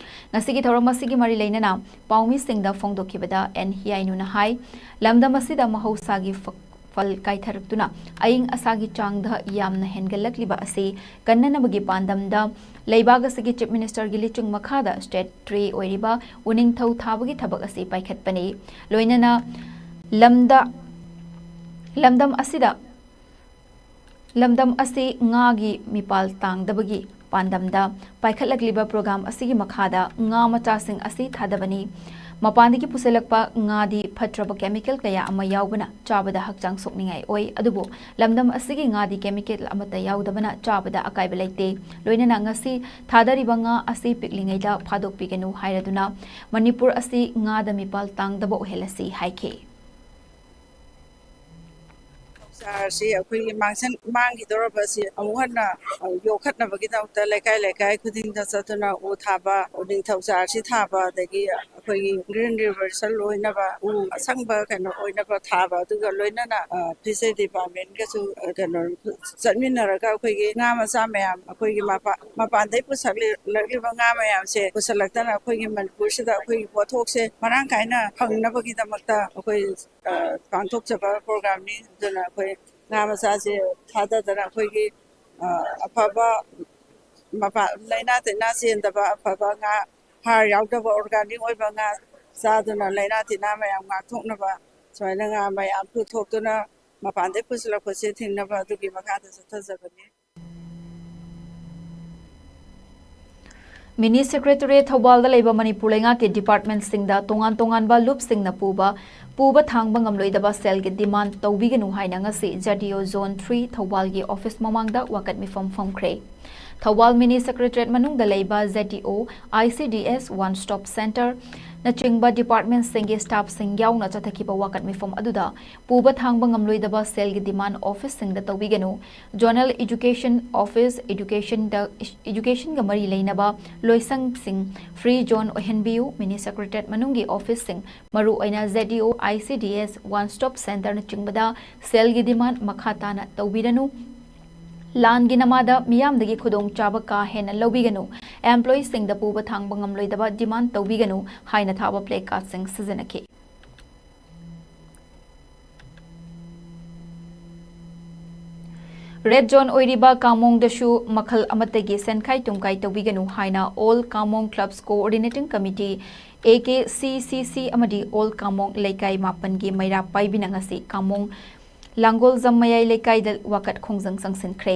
ꯉꯁꯤꯒꯤ ꯊꯧꯔꯝ ꯑꯁꯤꯒꯤ ꯃꯔꯤ ꯂꯩꯅꯅ ꯄꯥꯎꯃꯤꯁꯤꯡꯗ ꯐꯣꯡꯗꯣꯛꯈꯤꯕꯗ ꯑꯦꯟ ꯍꯤꯌꯥꯏꯅꯨꯅ ꯍꯥꯏ, ꯂꯝꯗꯝ ꯑꯁꯤꯗ ꯃꯍꯧꯁꯥꯒꯤ ꯐ-, ꯐꯜ ꯀꯥꯏꯊꯔꯛꯇꯨꯅ ꯑꯏꯪ ꯑꯁꯥꯒꯤ ꯆꯥꯡꯗ ꯌꯥꯝꯅ ꯍꯦꯟꯒꯠꯂꯛꯂꯤꯕ ꯑꯁꯤ ꯀꯟꯅꯅꯕꯒꯤ ꯄꯥꯟꯗꯝꯗ ꯂꯩꯕꯥꯛ ꯑꯁꯤꯒꯤ Chief Ministerꯒꯤ ꯂꯨꯆꯤꯡ ꯃꯈꯥꯗ state tree ꯑꯣꯏꯔꯤꯕ ꯎꯅꯤꯡꯊꯧ ꯊꯥꯕꯒꯤ ꯊꯕꯛ ꯑꯁꯤ ꯄꯥꯏꯈꯠꯄꯅꯤ꯫ ꯂꯣꯏꯅꯅ ꯂꯝꯗ, ꯂꯝꯗꯝ ꯑꯁꯤꯗ ꯂꯝꯗꯝ ꯑꯁꯤ ꯉꯥꯒꯤ ꯃꯤꯄꯥꯜ ꯇꯥꯡꯗꯕꯒꯤ ꯄꯥꯟꯗꯝꯗ ꯄꯥꯏꯈꯠꯂꯛꯂꯤꯕ program ꯑꯁꯤꯒꯤ ꯃꯈꯥꯗ ꯉꯥ ꯃꯆꯥꯁꯤꯡ ꯑꯁꯤ ꯊꯥꯗꯕꯅꯤ꯫ ꯃꯄꯥꯟꯗꯒꯤ ꯄꯨꯁꯤꯜꯂꯛꯄ ꯉꯥꯗꯤ ꯐꯠꯇ꯭ꯔꯕ chemical ꯀꯌꯥ ꯑꯃ ꯌꯥꯎꯕꯅ ꯆꯥꯕꯗ ꯍꯛꯆꯥꯡ ꯁꯣꯛꯅꯤꯡꯉꯥꯏ ꯑꯣꯏ, ꯑꯗꯨꯕꯨ ꯂꯝꯗꯝ ꯑꯁꯤꯒꯤ ꯉꯥꯗꯤ chemical ꯑꯃꯠꯇ ꯌꯥꯎꯗꯕꯅ ꯆꯥꯕꯗ ꯑꯀꯥꯏꯕ ꯂꯩꯇꯦ꯫ ꯂꯣꯏꯅꯅ ꯉꯁꯤ ꯊꯥꯗꯔꯤꯕ ꯉꯥ ꯑꯁꯤ ꯄꯤꯛꯂꯤꯉꯩꯗ ꯐꯥꯗꯣꯛꯄꯤꯒꯅꯨ ꯍꯥꯏꯔꯗꯨꯅ ꯃꯅꯤꯄꯨꯔ ꯑꯁꯤ ꯉꯥꯗ ꯃꯤꯄꯥꯜ ꯇꯥꯡꯗꯕ ꯑꯣꯏꯍꯜꯂꯁꯤ ꯍꯥꯏꯈꯤ꯫ ꯆꯥꯔꯁꯤ ꯑꯩꯈꯣꯏꯒꯤ ꯃꯥꯡꯁꯟ-, ꯃꯥꯡꯈꯤꯗꯧꯔꯕ ꯑꯁꯤ ꯑꯃꯨꯛ ꯍꯟꯅ, ꯑ, ꯌꯣꯛꯈꯠꯅꯕꯒꯤꯗꯃꯛꯇ ꯂꯩꯀꯥꯏ ꯂꯩꯀꯥꯏ ꯈꯨꯗꯤꯡꯗ ꯆꯠꯇꯨꯅ ꯎ ꯊꯥꯕ, ꯎ ꯅꯤꯡꯊꯧ ꯆꯥꯔꯁꯤ ꯊꯥꯕ, ꯑꯗꯒꯤ ꯑꯩꯈꯣꯏꯒꯤ green reversal ꯑꯣꯏꯅꯕ ꯎ ꯑꯁꯪꯕ ꯀꯩꯅꯣ ꯑꯣꯏꯅꯕ ꯊꯥꯕ, ꯑꯗꯨꯒ ꯂꯣꯏꯅꯅ, ꯑ, Fishery Departmentꯒꯁꯨ, ꯑ, ꯀꯩꯅꯣ ꯆꯠꯃꯤꯟꯅꯔꯒ ꯑꯩꯈꯣꯏꯒꯤ ꯉꯥ ꯃꯆꯥ ꯃꯌꯥꯝ, ꯑꯩꯈꯣꯏꯒꯤ ꯃꯄꯥ-, ꯃꯄꯥꯟꯗꯒꯤ ꯄꯨꯁꯜꯂꯛꯂꯤꯕ ꯉꯥ ꯃꯌꯥꯝꯁꯦ ꯄꯨꯁꯜꯂꯛꯇꯅ ꯑꯩꯈꯣꯏꯒꯤ ꯃꯅꯤꯄꯨꯔꯁꯤꯗ ꯑꯩꯈꯣꯏꯒꯤ ꯄꯣꯠꯊꯣꯛꯁꯦ ꯃꯔꯥꯡ ꯀꯥꯏꯅ ꯐꯪꯅꯕꯒꯤꯗꯃꯛꯇ ꯑꯩꯈꯣꯏ, ꯑ, ꯄꯥꯡꯊꯣꯛꯆꯕ programꯅꯤ꯫ ꯑꯗꯨꯅ ꯑꯩꯈꯣꯏ ꯉꯥ ꯃꯆꯥꯁꯦ ꯊꯥꯗꯗꯅ ꯑꯩꯈꯣꯏꯒꯤ, ꯑ, ꯑꯐꯕ ꯃꯄꯥ-, ꯂꯥꯏꯅꯥ ꯇꯤꯟꯅꯥ ꯆꯦꯟꯗꯕ ꯑꯐꯕ ꯉꯥ, ꯍꯥꯔ ꯌꯥꯎꯗꯕ organic ꯑꯣꯏꯕ ꯉꯥ ꯆꯥꯗꯨꯅ ꯂꯥꯏꯅꯥ ꯇꯤꯟꯅꯥ ꯃꯌꯥꯝ ꯉꯥꯛꯊꯣꯛꯅꯕ ꯁꯨꯃꯥꯏꯅ ꯉꯥ ꯃꯌꯥꯝ ꯄꯨꯊꯣꯛꯇꯨꯅ ꯃꯄꯥꯟꯗꯩ ꯄꯨꯁꯤꯜꯂꯛꯄꯁꯦ ꯊꯤꯡꯅꯕ ꯑꯗꯨꯒꯤ ꯃꯈꯥꯗ ꯆꯠꯊꯖꯕꯅꯤ꯫ ꯃꯤꯅꯤ ꯁꯦꯀ꯭ꯔꯦꯇꯔꯤꯌꯦꯠ ꯊꯧꯕꯥꯜꯗ ꯂꯩꯕ ꯃꯅꯤꯄꯨꯔ ꯂꯩꯉꯥꯛꯀꯤ ꯗꯤꯄꯥꯔꯠꯃꯦꯟꯠꯁꯤꯡꯗ ꯇꯣꯉꯥꯟ ꯇꯣꯉꯥꯟꯕ ꯂꯨꯞꯁꯤꯡꯅ ꯄꯨꯕ, ꯄꯨꯕ ꯊꯥꯡꯕ ꯉꯝꯂꯣꯏꯗꯕ ꯁꯦꯜꯒꯤ ꯗꯤꯃꯥꯟ ꯇꯧꯕꯤꯒꯅꯨ ꯍꯥꯏꯅ ꯉꯁꯤ ꯖꯦꯗ ꯏ ꯑꯣ ꯖꯣꯟ ꯊ꯭ꯔꯤ ꯊꯧꯕꯥꯜꯒꯤ ꯑꯣꯐꯤꯁ ꯃꯃꯥꯡꯗ ꯋꯥꯀꯠ ꯃꯤꯐꯝ ꯐꯝꯈ꯭ꯔꯦ꯫ ꯊꯧꯕꯥꯜ ꯃꯤꯅꯤ ꯁꯦꯀ꯭ꯔꯦꯇꯔꯤꯌꯦꯠ ꯃꯅꯨꯡꯗ ꯂꯩꯕ Z E O, I C D S, one stop centre ꯅꯆꯤꯡꯕ ꯗꯤꯄꯥꯔꯠꯃꯦꯟꯠꯁꯤꯡꯒꯤ ꯁ꯭ꯇꯥꯐꯁꯤꯡ ꯌꯥꯎꯅ ꯆꯠꯊꯈꯤꯕ ꯋꯥꯀꯠ ꯃꯤꯐꯝ ꯑꯗꯨꯗ ꯄꯨꯕ ꯊꯥꯡꯕ ꯉꯝꯂꯣꯏꯗꯕ ꯁꯦꯜꯒꯤ ꯗꯤꯃꯥꯟ ꯑꯣꯐꯤꯁꯁꯤꯡꯗ ꯇꯧꯕꯤꯒꯅꯨ, ꯖꯣꯅꯦꯜ ꯏꯗꯨꯀꯦꯁꯟ ꯑꯣꯐꯤꯁ, ꯏꯗꯨꯀꯦꯁꯟꯗ, ꯏꯗꯨꯀꯦꯁꯟꯒ ꯃꯔꯤ ꯂꯩꯅꯕ ꯂꯣꯏꯁꯪꯁꯤꯡ ꯐ꯭ꯔꯤ ꯖꯣꯟ ꯑꯣꯏꯍꯟꯕꯤꯌꯨ, ꯃꯤꯅꯤ ꯁꯦꯀ꯭ꯔꯦꯇꯔꯤꯌꯦꯠ ꯃꯅꯨꯡꯒꯤ ꯑꯣꯐꯤꯁꯁꯤꯡ, ꯃꯔꯨꯑꯣꯏꯅ Z E O, I C D S, one stop ꯁꯦꯟꯇꯔꯅꯆꯤꯡꯕꯗ ꯁꯦꯜꯒꯤ ꯗꯤꯃꯥꯟ ꯃꯈꯥ ꯇꯥꯅ ꯇꯧꯕꯤꯔꯅꯨ꯫ ꯂꯥꯟꯒꯤ ꯅꯃꯥꯗ ꯃꯤꯌꯥꯝꯗꯒꯤ ꯈꯨꯗꯣꯡꯆꯥꯕ ꯀꯥ ꯍꯦꯟꯅ ꯂꯧꯕꯤꯒꯅꯨ, ꯑꯦꯝꯄ꯭ꯂꯣꯌꯤꯁꯤꯡꯗ ꯄꯨꯕ ꯊꯥꯡꯕ ꯉꯝꯂꯣꯏꯗꯕ ꯗꯤꯃꯥꯟ ꯇꯧꯕꯤꯒꯅꯨ ꯍꯥꯏꯅ ꯊꯥꯕ ꯄ꯭ꯂꯦ ꯀꯥꯔꯗꯁꯤꯡ ꯁꯤꯖꯤꯟꯅꯈꯤ꯫ ꯔꯦꯗ ꯖꯣꯟ ꯑꯣꯏꯔꯤꯕ ꯀꯥꯃꯣꯡꯗꯁꯨ ꯃꯈꯜ ꯑꯃꯠꯇꯒꯤ ꯁꯦꯟꯈꯥꯏ ꯇꯨꯝꯈꯥꯏ ꯇꯧꯕꯤꯒꯅꯨ ꯍꯥꯏꯅ all Kamong clubs coordinating committee, A K C C ꯁꯤ, ꯑꯃꯗꯤ ꯑꯣꯜ ꯀꯥꯃꯣꯡ ꯂꯩꯀꯥꯏ ꯃꯥꯄꯟꯒꯤ ꯃꯩꯔꯥ ꯄꯥꯏꯕꯤꯅ ꯉꯁꯤ ꯀꯥꯃꯣꯡ ꯂꯥꯡꯒꯣꯜꯖꯝ ꯃꯌꯥꯏ ꯂꯩꯀꯥꯏꯗ ꯋꯥꯀꯠ ꯈꯣꯡꯖꯪ ꯆꯪꯁꯤꯟꯈ꯭ꯔꯦ꯫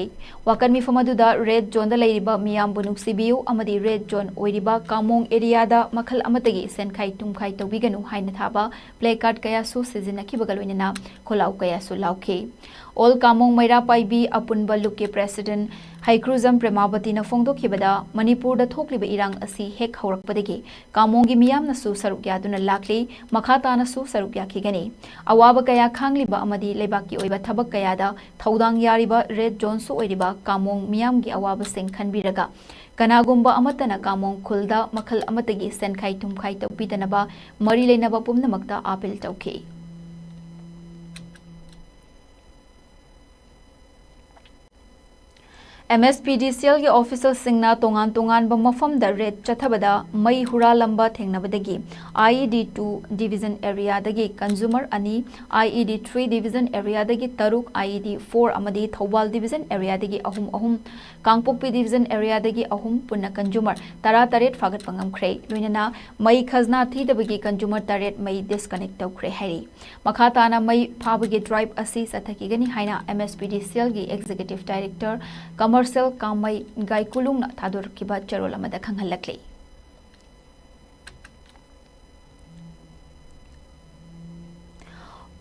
ꯋꯥꯀꯠ ꯃꯤꯐꯝ ꯑꯗꯨꯗ ꯔꯦꯗ ꯖꯣꯟꯗ ꯂꯩꯔꯤꯕ ꯃꯤꯌꯥꯝꯕꯨ ꯅꯨꯡꯁꯤꯕꯤꯌꯨ ꯑꯃꯗꯤ ꯔꯦꯗ ꯖꯣꯟ ꯑꯣꯏꯔꯤꯕ ꯀꯥꯃꯣꯡ ꯑꯦꯔꯤꯌꯥꯗ ꯃꯈꯜ ꯑꯃꯠꯇꯒꯤ ꯁꯦꯟꯈꯥꯏ ꯇꯨꯝꯈꯥꯏ ꯇꯧꯕꯤꯒꯅꯨ ꯍꯥꯏꯅ ꯊꯥꯕ ꯄ꯭ꯂꯦ ꯀꯥꯔꯗ ꯀꯌꯥꯁꯨ ꯁꯤꯖꯤꯟꯅꯈꯤꯕꯒ ꯂꯣꯏꯅꯅ ꯈꯣꯜꯂꯥꯎ ꯀꯌꯥꯁꯨ ꯂꯥꯎꯈꯤ꯫ ꯑꯣꯜ ꯀꯥꯃꯣꯡ ꯃꯩꯔꯥ ꯄꯥꯏꯕꯤ ꯑꯄꯨꯟꯕ ꯂꯨꯞꯀꯤ ꯄ꯭ꯔꯦꯁꯤꯗꯦꯟꯠ ꯍꯩꯀ꯭ꯔꯨꯖꯝ ꯄ꯭ꯔꯦꯃꯥꯕꯇꯤꯅ ꯐꯣꯡꯗꯣꯛꯈꯤꯕꯗ, ꯃꯅꯤꯄꯨꯔꯗ ꯊꯣꯛꯂꯤꯕ ꯏꯔꯥꯡ ꯑꯁꯤ ꯍꯦꯛ ꯍꯧꯔꯛꯄꯗꯒꯤ ꯀꯥꯃꯣꯡꯒꯤ ꯃꯤꯌꯥꯝꯅꯁꯨ ꯁꯔꯨꯛ ꯌꯥꯗꯨꯅ ꯂꯥꯛꯂꯤ, ꯃꯈꯥ ꯇꯥꯅꯁꯨ ꯁꯔꯨꯛ ꯌꯥꯈꯤꯒꯅꯤ꯫ ꯑꯋꯥꯕ ꯀꯌꯥ ꯈꯥꯡꯂꯤꯕ ꯑꯃꯗꯤ ꯂꯩꯕꯥꯛꯀꯤ ꯑꯣꯏꯕ ꯊꯕꯛ ꯀꯌꯥꯗ ꯊꯧꯗꯥꯡ ꯌꯥꯔꯤꯕ ꯔꯦꯗ ꯖꯣꯟꯁꯨ ꯑꯣꯏꯔꯤꯕ ꯀꯥꯃꯣꯡ ꯃꯤꯌꯥꯝꯒꯤ ꯑꯋꯥꯕꯁꯤꯡ ꯈꯟꯕꯤꯔꯒ, ꯀꯅꯥꯒꯨꯝꯕ ꯑꯃꯠꯇꯅ ꯀꯥꯃꯣꯡ ꯈꯨꯜꯗ ꯃꯈꯜ ꯑꯃꯠꯇꯒꯤ ꯁꯦꯟꯈꯥꯏ ꯊꯨꯝꯈꯥꯏ ꯇꯧꯕꯤꯗꯅꯕ ꯃꯔꯤ ꯂꯩꯅꯕ ꯄꯨꯝꯅꯃꯛꯇ ꯑꯥꯄꯤꯜ ꯇꯧꯈꯤ꯫ ꯑꯦꯝ ꯑꯦꯁ ꯄꯤ ꯗꯤ ꯁꯤ ꯑꯦꯜꯒꯤ ꯑꯣꯐꯤꯁꯔꯁꯤꯡꯅ ꯇꯣꯉꯥꯟ ꯇꯣꯉꯥꯟꯕ ꯃꯐꯝꯗ ꯔꯦꯗ ꯆꯠꯊꯕꯗ ꯃꯩ ꯍꯨꯔꯥꯜꯂꯝꯕ ꯊꯦꯡꯅꯕꯗꯒꯤ ꯑꯥꯏ E D two division ꯑꯦꯔꯤꯌꯥꯗꯒꯤ consumer ꯑꯅꯤ, ꯑꯥꯏ ꯏ ꯗꯤ ꯊ꯭ꯔꯤ ꯗꯤꯚꯤꯖꯟ ꯑꯦꯔꯤꯌꯥꯗꯒꯤ ꯇꯔꯨꯛ, ꯑꯥꯏ ꯏ ꯗꯤ ꯐꯣꯔ ꯑꯃꯗꯤ ꯊꯧꯕꯥꯜ ꯗꯤꯚꯤꯖꯟ ꯑꯦꯔꯤꯌꯥꯗꯒꯤ ꯑꯍꯨꯝ ꯑꯍꯨꯝ, ꯀꯥꯡꯄꯣꯛꯄꯤ ꯗꯤꯚꯤꯖꯟ ꯑꯦꯔꯤꯌꯥꯗꯒꯤ ꯑꯍꯨꯝ, ꯄꯨꯟꯅ ꯀꯟꯖꯨꯃꯔ ꯇꯔꯥꯇꯔꯦꯠ ꯐꯥꯒꯠꯄ ꯉꯝꯈ꯭ꯔꯦ꯫ ꯂꯣꯏꯅꯅ ꯃꯩ ꯈꯖꯅꯥ ꯊꯤꯗꯕꯒꯤ ꯀꯟꯖꯨꯃꯔ ꯇꯔꯦꯠ ꯃꯩ ꯗꯤꯁꯀꯅꯦꯛ ꯇꯧꯈ꯭ꯔꯦ ꯍꯥꯏꯔꯤ꯫ ꯃꯈꯥ ꯇꯥꯅ ꯃꯩ ꯐꯥꯕꯒꯤ ꯗ꯭ꯔꯥꯏꯚ ꯑꯁꯤ ꯆꯠꯊꯈꯤꯒꯅꯤ ꯍꯥꯏꯅ ꯑꯦꯝ ꯑꯦꯁ ꯄꯤ ꯗꯤ ꯁꯤ ꯑꯦꯜꯒꯤ ꯑꯦꯛꯖꯤꯀ꯭ꯌꯨꯇꯤꯚ ꯗꯥꯏꯔꯦꯛꯇꯔ ꯀꯃꯔꯁꯤꯌꯦꯜ ꯀꯥꯃꯩ ꯒꯥꯏꯀꯨꯂꯨꯡꯅ ꯊꯥꯗꯣꯔꯛꯈꯤꯕ ꯆꯦꯔꯣꯜ ꯑꯃꯗ ꯈꯪꯍꯜꯂꯛꯂꯤ꯫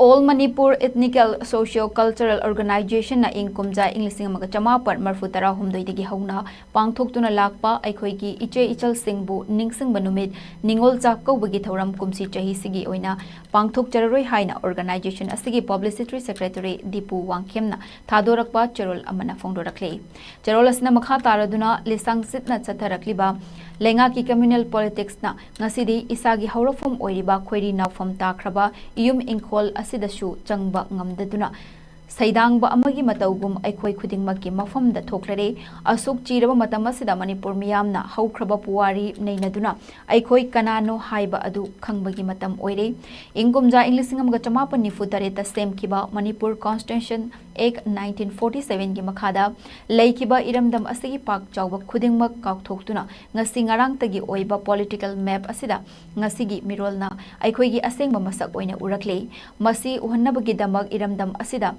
All Manipur Ethnical Socio Cultural Organizationꯅ ꯏꯪ ꯀꯨꯝꯖꯥ ꯏꯪ ꯂꯤꯁꯤꯡ ꯑꯃꯒ ꯆꯃꯥꯄꯟ ꯃꯔꯤꯐꯨ ꯇꯔꯥꯍꯨꯝꯗꯣꯏꯗꯒꯤ ꯍꯧꯅ ꯄꯥꯡꯊꯣꯛꯇꯨꯅ ꯂꯥꯛꯄ ꯑꯩꯈꯣꯏꯒꯤ ꯏꯆꯦ ꯏꯆꯜꯁꯤꯡꯕꯨ ꯅꯤꯡꯁꯤꯡꯕ ꯅꯨꯃꯤꯠ ꯅꯤꯉꯣꯜ ꯆꯥꯛꯀꯧꯕꯒꯤ ꯊꯧꯔꯝ ꯀꯨꯝꯁꯤ ꯆꯍꯤꯁꯤꯒꯤ ꯑꯣꯏꯅ ꯄꯥꯡꯊꯣꯛꯆꯔꯔꯣꯏ ꯍꯥꯏꯅ ꯑꯣꯔꯒꯅꯥꯏꯖꯦꯁꯟ ꯑꯁꯤꯒꯤ ꯄꯕ꯭ꯂꯤꯁꯤꯇꯔꯤ ꯁꯦꯀ꯭ꯔꯦꯇꯔꯤ ꯗꯤꯄꯨ ꯋꯥꯡꯈꯦꯝꯅ ꯊꯥꯗꯣꯔꯛꯄ ꯆꯦꯔꯣꯜ ꯑꯃꯅ ꯐꯣꯡꯗꯣꯔꯛꯂꯤ꯫ ꯆꯦꯔꯣꯜ ꯑꯁꯤꯅ ꯃꯈꯥ ꯇꯥꯔꯗꯨꯅ ꯂꯤꯁꯥꯡ ꯁꯤꯠꯅ ꯆꯠꯊꯔꯛꯂꯤꯕ ꯂꯩꯉꯥꯛꯀꯤ ꯀꯝꯃ꯭ꯌꯨꯅꯦꯜ ꯄꯣꯂꯤꯇꯤꯛꯁꯅ ꯉꯁꯤꯗꯤ ꯏꯁꯥꯒꯤ ꯍꯧꯔꯛꯐꯝ ꯑꯣꯏꯔꯤꯕ ꯈꯣꯏꯔꯤ ꯅꯥꯎꯐꯝ ꯇꯥꯈ꯭ꯔꯕ ꯏꯌꯨꯝ ꯏꯪꯈꯣꯜ ꯑꯁꯤꯗꯁꯨ ꯆꯪꯕ ꯉꯝꯗꯗꯨꯅ ꯁꯩꯗꯥꯡꯕ ꯑꯃꯒꯤ ꯃꯇꯧꯒꯨꯝ ꯑꯩꯈꯣꯏ ꯈꯨꯗꯤꯡꯃꯛꯀꯤ ꯃꯐꯝꯗ ꯊꯣꯛꯂꯔꯦ꯫ ꯑꯁꯨꯛ ꯆꯤꯔꯕ ꯃꯇꯝ ꯑꯁꯤꯗ ꯃꯅꯤꯄꯨꯔ ꯃꯤꯌꯥꯝꯅ ꯍꯧꯈ꯭ꯔꯕ ꯄꯨꯋꯥꯔꯤ ꯅꯩꯅꯗꯨꯅ ꯑꯩꯈꯣꯏ ꯀꯅꯥꯅꯣ ꯍꯥꯏꯕ ꯑꯗꯨ ꯈꯪꯕꯒꯤ ꯃꯇꯝ ꯑꯣꯏꯔꯦ꯫ ꯏꯪ ꯀꯨꯝꯖꯥ ꯏꯪ ꯂꯤꯁꯤꯡ ꯑꯃꯒ ꯆꯃꯥꯄꯟ ꯅꯤꯐꯨ ꯇꯔꯦꯠꯇ ꯁꯦꯝꯈꯤꯕ ꯃꯅꯤꯄꯨꯔ ꯀꯣꯟꯁꯇꯤꯇ꯭ꯌꯨꯁꯟ ꯑꯦꯛ ꯅꯥꯏꯟꯇꯤꯟ ꯐꯣꯔꯇꯤ ꯁꯚꯦꯟꯒꯤ ꯃꯈꯥꯗ ꯂꯩꯈꯤꯕ ꯏꯔꯝꯗꯝ ꯑꯁꯤꯒꯤ ꯄꯥꯛ ꯆꯥꯎꯕ ꯈꯨꯗꯤꯡꯃꯛ ꯀꯥꯎꯊꯣꯛꯇꯨꯅ ꯉꯁꯤ ꯉꯔꯥꯡꯇꯒꯤ ꯑꯣꯏꯕ ꯄꯣꯂꯤꯇꯤꯀꯦꯜ ꯃꯦꯞ ꯑꯁꯤꯗ ꯉꯁꯤꯒꯤ ꯃꯤꯔꯣꯜꯅ ꯑꯩꯈꯣꯏꯒꯤ ꯑꯁꯦꯡꯕ ꯃꯁꯛ ꯑꯣꯏꯅ ꯎꯔꯛꯂꯦ꯫ ꯃꯁꯤ ꯎꯍꯟꯅꯕꯒꯤꯗꯃꯛ ꯏꯔꯝꯗꯝ ꯑꯁꯤꯗ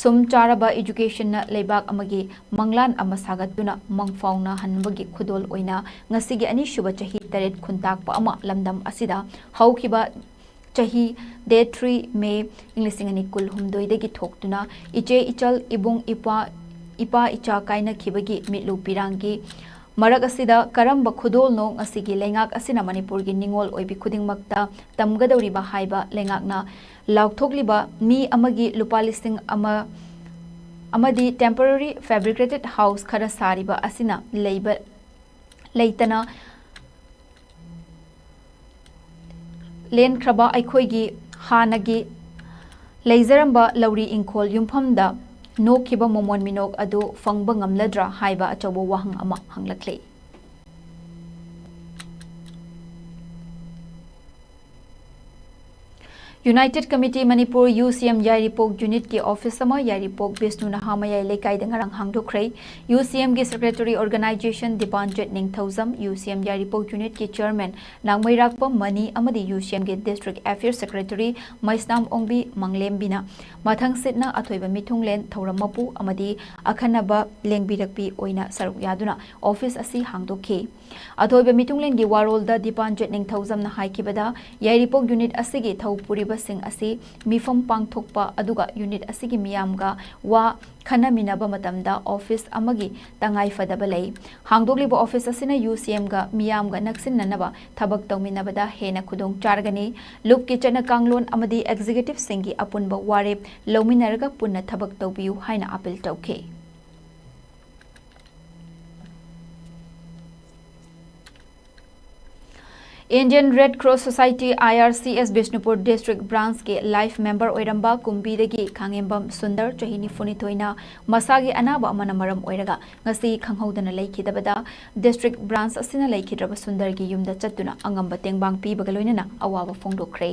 ꯁꯨꯝ ꯆꯥꯔꯕ ꯏꯖꯨꯀꯦꯁꯟꯅ ꯂꯩꯕꯥꯛ ꯑꯃꯒꯤ ꯃꯪꯂꯥꯟ ꯑꯃ ꯁꯥꯒꯠꯇꯨꯅ ꯃꯪꯐꯥꯎꯅꯍꯟꯕꯒꯤ ꯈꯨꯗꯣꯜ ꯑꯣꯏꯅ ꯉꯁꯤꯒꯤ ꯑꯅꯤꯁꯨꯕ ꯆꯍꯤ ꯇꯔꯦꯠ ꯈꯨꯟꯇꯥꯛꯄ ꯑꯃ ꯂꯝꯗꯝ ꯑꯁꯤꯗ ꯍꯧꯈꯤꯕ ꯆꯍꯤ ꯗꯦꯠ ꯊ꯭ꯔꯤ ꯃꯦ ꯏꯪ ꯂꯤꯁꯤꯡ ꯑꯅꯤ ꯀꯨꯟꯍꯨꯝꯗꯣꯏꯗꯒꯤ ꯊꯣꯛꯇꯨꯅ ꯏꯆꯦ ꯏꯆꯜ ꯏꯕꯨꯡ ꯏꯄ꯭ꯋꯥ ꯏꯄꯥ ꯏꯆꯥ ꯀꯥꯏꯅꯈꯤꯕꯒꯤ ꯃꯤꯠꯂꯨ ꯄꯤꯔꯥꯡꯒꯤ ꯃꯔꯛ ꯑꯁꯤꯗ ꯀꯔꯝꯕ ꯈꯨꯗꯣꯜꯅꯣ ꯉꯁꯤꯒꯤ ꯂꯩꯉꯥꯛ ꯑꯁꯤꯅ ꯃꯅꯤꯄꯨꯔꯒꯤ ꯅꯤꯉꯣꯜ ꯑꯣꯏꯕꯤ ꯈꯨꯗꯤꯡꯃꯛꯇ ꯇꯝꯒꯗꯧꯔꯤꯕ ꯍꯥꯏꯕ ꯂꯩꯉꯥꯛꯅ ꯂꯥꯎꯊꯣꯛꯂꯤꯕ ꯃꯤ ꯑꯃꯒꯤ ꯂꯨꯄꯥ ꯂꯤꯁꯤꯡ ꯑꯃ ꯑꯃꯗꯤ temporary fabricated house ꯈꯔ ꯁꯥꯔꯤꯕ ꯑꯁꯤꯅ ꯂꯩꯕ ꯂꯩꯇꯅ ꯂꯦꯟꯈ꯭ꯔꯕ ꯑꯩꯈꯣꯏꯒꯤ ꯍꯥꯟꯅꯒꯤ ꯂꯩꯖꯔꯝꯕ ꯂꯧꯔꯤ ꯏꯪꯈꯣꯜ ꯌꯨꯝꯐꯝꯗ ꯅꯣꯛꯈꯤꯕ ꯃꯣꯃꯣꯟ ꯃꯤꯅꯣꯛ ꯑꯗꯨ ꯐꯪꯕ ꯉꯝꯂꯗ꯭ꯔꯥ ꯍꯥꯏꯕ ꯑꯆꯧꯕ ꯋꯥꯍꯪ ꯑꯃ ꯍꯪꯂꯛꯂꯤ꯫ United Committee Manipur, UCM ꯌꯥꯏꯔꯤꯄꯣꯛ unit ꯀꯤ office ꯑꯃ ꯌꯥꯏꯔꯤꯄꯣꯛ ꯕꯤꯁꯅꯨ ꯅꯍꯥ ꯃꯌꯥꯏ ꯂꯩꯀꯥꯏꯗ ꯉꯔꯥꯡ ꯍꯥꯡꯗꯣꯛꯈ꯭ꯔꯦ꯫ UCM ꯒꯤ secretary organization ꯗꯤꯄꯥꯟꯖꯤꯠ ꯅꯤꯡꯊꯧꯖꯝ, UCM ꯌꯥꯏꯔꯤꯄꯣꯛ unit ꯀꯤ chairman ꯅꯥꯡꯃꯩꯔꯥꯛꯄꯝ ꯃꯅꯤ ꯑꯃꯗꯤ UCM ꯒꯤ district affairs secretary ꯃꯩꯁꯅꯥꯝ ꯑꯣꯡꯕꯤ ꯃꯪꯂꯦꯝꯕꯤꯅ ꯃꯊꯪꯁꯤꯠꯅ ꯑꯊꯣꯏꯕ ꯃꯤꯊꯨꯡꯂꯦꯟ, ꯊꯧꯔꯝ ꯃꯄꯨ ꯑꯃꯗꯤ ꯑꯈꯟꯅꯕ ꯂꯦꯡꯕꯤꯔꯛꯄꯤ ꯑꯣꯏꯅ ꯁꯔꯨꯛ ꯌꯥꯗꯨꯅ office ꯑꯁꯤ ꯍꯥꯡꯗꯣꯛꯈꯤ꯫ ꯑꯊꯣꯏꯕ ꯃꯤꯊꯨꯡꯂꯦꯟꯒꯤ ꯋꯥꯔꯣꯜꯗ ꯗꯤꯄꯥꯟꯖꯤꯠ ꯅꯤꯡꯊꯧꯖꯝꯅ ꯍꯥꯏꯈꯤꯕꯗ, ꯌꯥꯏꯔꯤꯄꯣꯛ unit ꯑꯁꯤꯒꯤ ꯊꯧ ꯄꯨꯔꯤꯕꯁꯤꯡ ꯑꯁꯤ ꯃꯤꯐꯝ ꯄꯥꯡꯊꯣꯛꯄ ꯑꯗꯨꯒ unit ꯑꯁꯤꯒꯤ ꯃꯤꯌꯥꯝꯒ ꯋꯥ ꯈꯟꯅꯃꯤꯟꯅꯕ ꯃꯇꯝꯗ office ꯑꯃꯒꯤ ꯇꯉꯥꯏ ꯐꯗꯕ ꯂꯩ꯫ ꯍꯥꯡꯗꯣꯛꯂꯤꯕ office ꯑꯁꯤꯅ UCM ꯒ ꯃꯤꯌꯥꯝꯒ ꯅꯛꯁꯤꯟꯅꯅꯕ ꯊꯕꯛ ꯇꯧꯃꯤꯟꯅꯕꯗ ꯍꯦꯟꯅ ꯈꯨꯗꯣꯡ ꯆꯥꯔꯒꯅꯤ꯫ ꯂꯨꯞꯀꯤ ꯆꯠꯅ ꯀꯥꯡꯂꯣꯟ ꯑꯃꯗꯤ executive ꯁꯤꯡꯒꯤ ꯑꯄꯨꯟꯕ ꯋꯥꯔꯦꯞ ꯂꯧꯃꯤꯟꯅꯔꯒ ꯄꯨꯟꯅ ꯊꯕꯛ ꯇꯧꯕꯤꯌꯨ ꯍꯥꯏꯅ appeal ꯇꯧꯈꯤ꯫ Indian Red Cross Society, IRCS, Bishnupur district branch ꯀꯤ life member ꯑꯣꯏꯔꯝꯕ ꯀꯨꯝꯕꯤꯗꯒꯤ ꯈꯥꯉꯦꯝꯕꯝ ꯁꯨꯟꯗꯔ, ꯆꯍꯤ ꯅꯤꯐꯨꯅꯤꯊꯣꯏꯅ ꯃꯁꯥꯒꯤ ꯑꯅꯥꯕ ꯑꯃꯅ ꯃꯔꯝ ꯑꯣꯏꯔꯒ ꯉꯁꯤ ꯈꯪꯍꯧꯗꯅ ꯂꯩꯈꯤꯗꯕꯗ district branch ꯑꯁꯤꯅ ꯂꯩꯈꯤꯗ꯭ꯔꯕ ꯁꯨꯟꯗꯔꯒꯤ ꯌꯨꯝꯗ ꯆꯠꯇꯨꯅ ꯑꯉꯝꯕ ꯇꯦꯡꯕꯥꯡ ꯄꯤꯕꯒ ꯂꯣꯏꯅꯅ ꯑꯋꯥꯕ ꯐꯣꯡꯗꯣꯛꯈ꯭ꯔꯦ꯫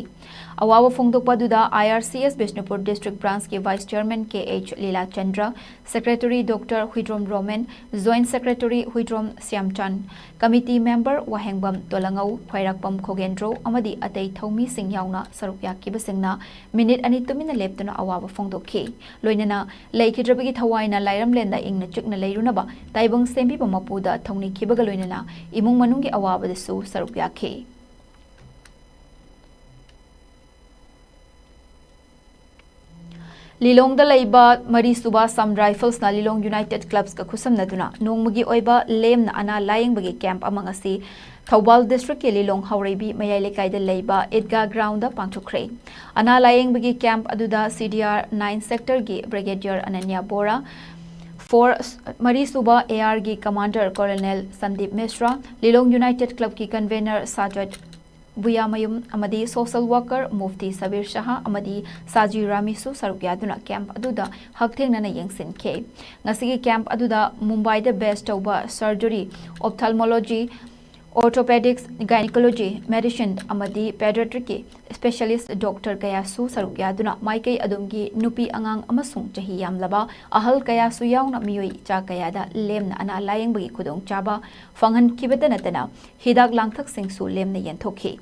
ꯑꯋꯥꯕ ꯐꯣꯡꯗꯣꯛꯄ ꯑꯗꯨꯗ IRCS ꯕꯤꯁꯅꯨꯄꯨꯔ district branch ꯀꯤ vice chairman K H Leelachandra, secretary doctor Huidrom Romen, joint secretary Huidrom Shyamchand, committee member Wahengbam Tolangou, Khwairakpam Khogendro ꯑꯃꯗꯤ ꯑꯇꯩ ꯊꯧꯃꯤꯁꯤꯡ ꯌꯥꯎꯅ ꯁꯔꯨꯛ ꯌꯥꯈꯤꯕꯁꯤꯡꯅ minute ꯑꯅꯤ ꯇꯨꯃꯤꯟꯅ ꯂꯦꯞꯇꯨꯅ ꯑꯋꯥꯕ ꯐꯣꯡꯗꯣꯛꯈꯤ꯫ ꯂꯣꯏꯅꯅ ꯂꯩꯈꯤꯗ꯭ꯔꯕꯒꯤ ꯊꯋꯥꯏꯅ ꯂꯥꯏꯔꯝꯂꯦꯟꯗ ꯏꯪꯅ ꯆꯤꯛꯅ ꯂꯩꯔꯨꯅꯕ ꯇꯥꯏꯕꯪ ꯁꯦꯝꯕꯤꯕ ꯃꯄꯨꯗ ꯊꯧꯅꯤꯈꯤꯕꯒ ꯂꯣꯏꯅꯅ ꯏꯃꯨꯡ ꯃꯅꯨꯡꯒꯤ ꯑꯋꯥꯕꯗꯁꯨ ꯁꯔꯨꯛ ꯌꯥꯈꯤ꯫ ꯂꯤꯂꯣꯡꯗ ꯂꯩꯕ ꯃꯔꯤꯁꯨꯕ Assam Rifles ꯅ ꯂꯤꯂꯣꯡ United Clubs ꯀ ꯈꯨꯠꯁꯝꯅꯗꯨꯅ ꯅꯣꯡꯃꯒꯤ ꯑꯣꯏꯕ ꯂꯦꯝꯅ ꯑꯅꯥ ꯂꯥꯌꯦꯡꯕꯒꯤ camp ꯑꯃ ꯉꯁꯤ ꯊꯧꯕꯥꯜ district ꯀꯤ ꯂꯤꯂꯣꯡ ꯍꯥꯎꯔꯩꯕꯤ ꯃꯌꯥꯏ ꯂꯩꯀꯥꯏꯗ ꯂꯩꯕ ꯏꯗꯒꯥ ground ꯗ ꯄꯥꯡꯊꯣꯛꯈ꯭ꯔꯦ꯫ ꯑꯅꯥ ꯂꯥꯌꯦꯡꯕꯒꯤ camp ꯑꯗꯨꯗ CDR nine sector ꯒꯤ Brigadier ꯑꯅꯟꯌ ꯕꯣꯔꯥ, four, ꯃꯔꯤꯁꯨꯕ AR ꯒꯤ Commander Colonel ꯁꯟꯗꯤꯞ ꯃꯤꯁ꯭ꯔꯥ, ꯂꯤꯂꯣꯡ United Club ꯀꯤ convener ꯁꯥꯖꯠ ꯕꯨꯌꯥꯃꯌꯨꯝ ꯑꯃꯗꯤ social worker ꯃꯨꯐꯇꯤ ꯁꯕꯤꯔ ꯁꯍꯥ ꯑꯃꯗꯤ ꯁꯥꯖꯤ ꯔꯥꯃꯤꯁꯨ ꯁꯔꯨꯛ ꯌꯥꯗꯨꯅ camp ꯑꯗꯨꯗ ꯍꯛꯊꯦꯡꯅꯅ ꯌꯦꯡꯁꯤꯟꯈꯤ꯫ ꯉꯁꯤꯒꯤ camp ꯑꯗꯨꯗ ꯃꯨꯝꯕꯥꯏꯗ base ꯇꯧꯕ surgery, ophthalmology, orthopedics, gynecology, medicine ꯑꯃꯗꯤ pediatric ꯀꯤ specialist doctor ꯀꯌꯥꯁꯨ ꯁꯔꯨꯛ ꯌꯥꯗꯨꯅ ꯃꯥꯏꯀꯩ ꯑꯗꯨꯝꯒꯤ ꯅꯨꯄꯤ ꯑꯉꯥꯡ ꯑꯃꯁꯨꯡ ꯆꯍꯤ ꯌꯥꯝꯂꯕ ꯑꯍꯜ ꯀꯌꯥꯁꯨ ꯌꯥꯎꯅ ꯃꯤꯑꯣꯏ ꯆꯥ ꯀꯌꯥꯗ ꯂꯦꯝꯅ ꯑꯅꯥ ꯂꯥꯌꯦꯡꯕꯒꯤ ꯈꯨꯗꯣꯡꯆꯥꯕ ꯐꯪꯍꯟꯈꯤꯕꯇ ꯅꯠꯇꯅ ꯍꯤꯗꯥꯛ ꯂꯥꯡꯊꯛꯁꯤꯡꯁꯨ ꯂꯦꯝꯅ ꯌꯦꯟꯊꯣꯛꯈꯤ꯫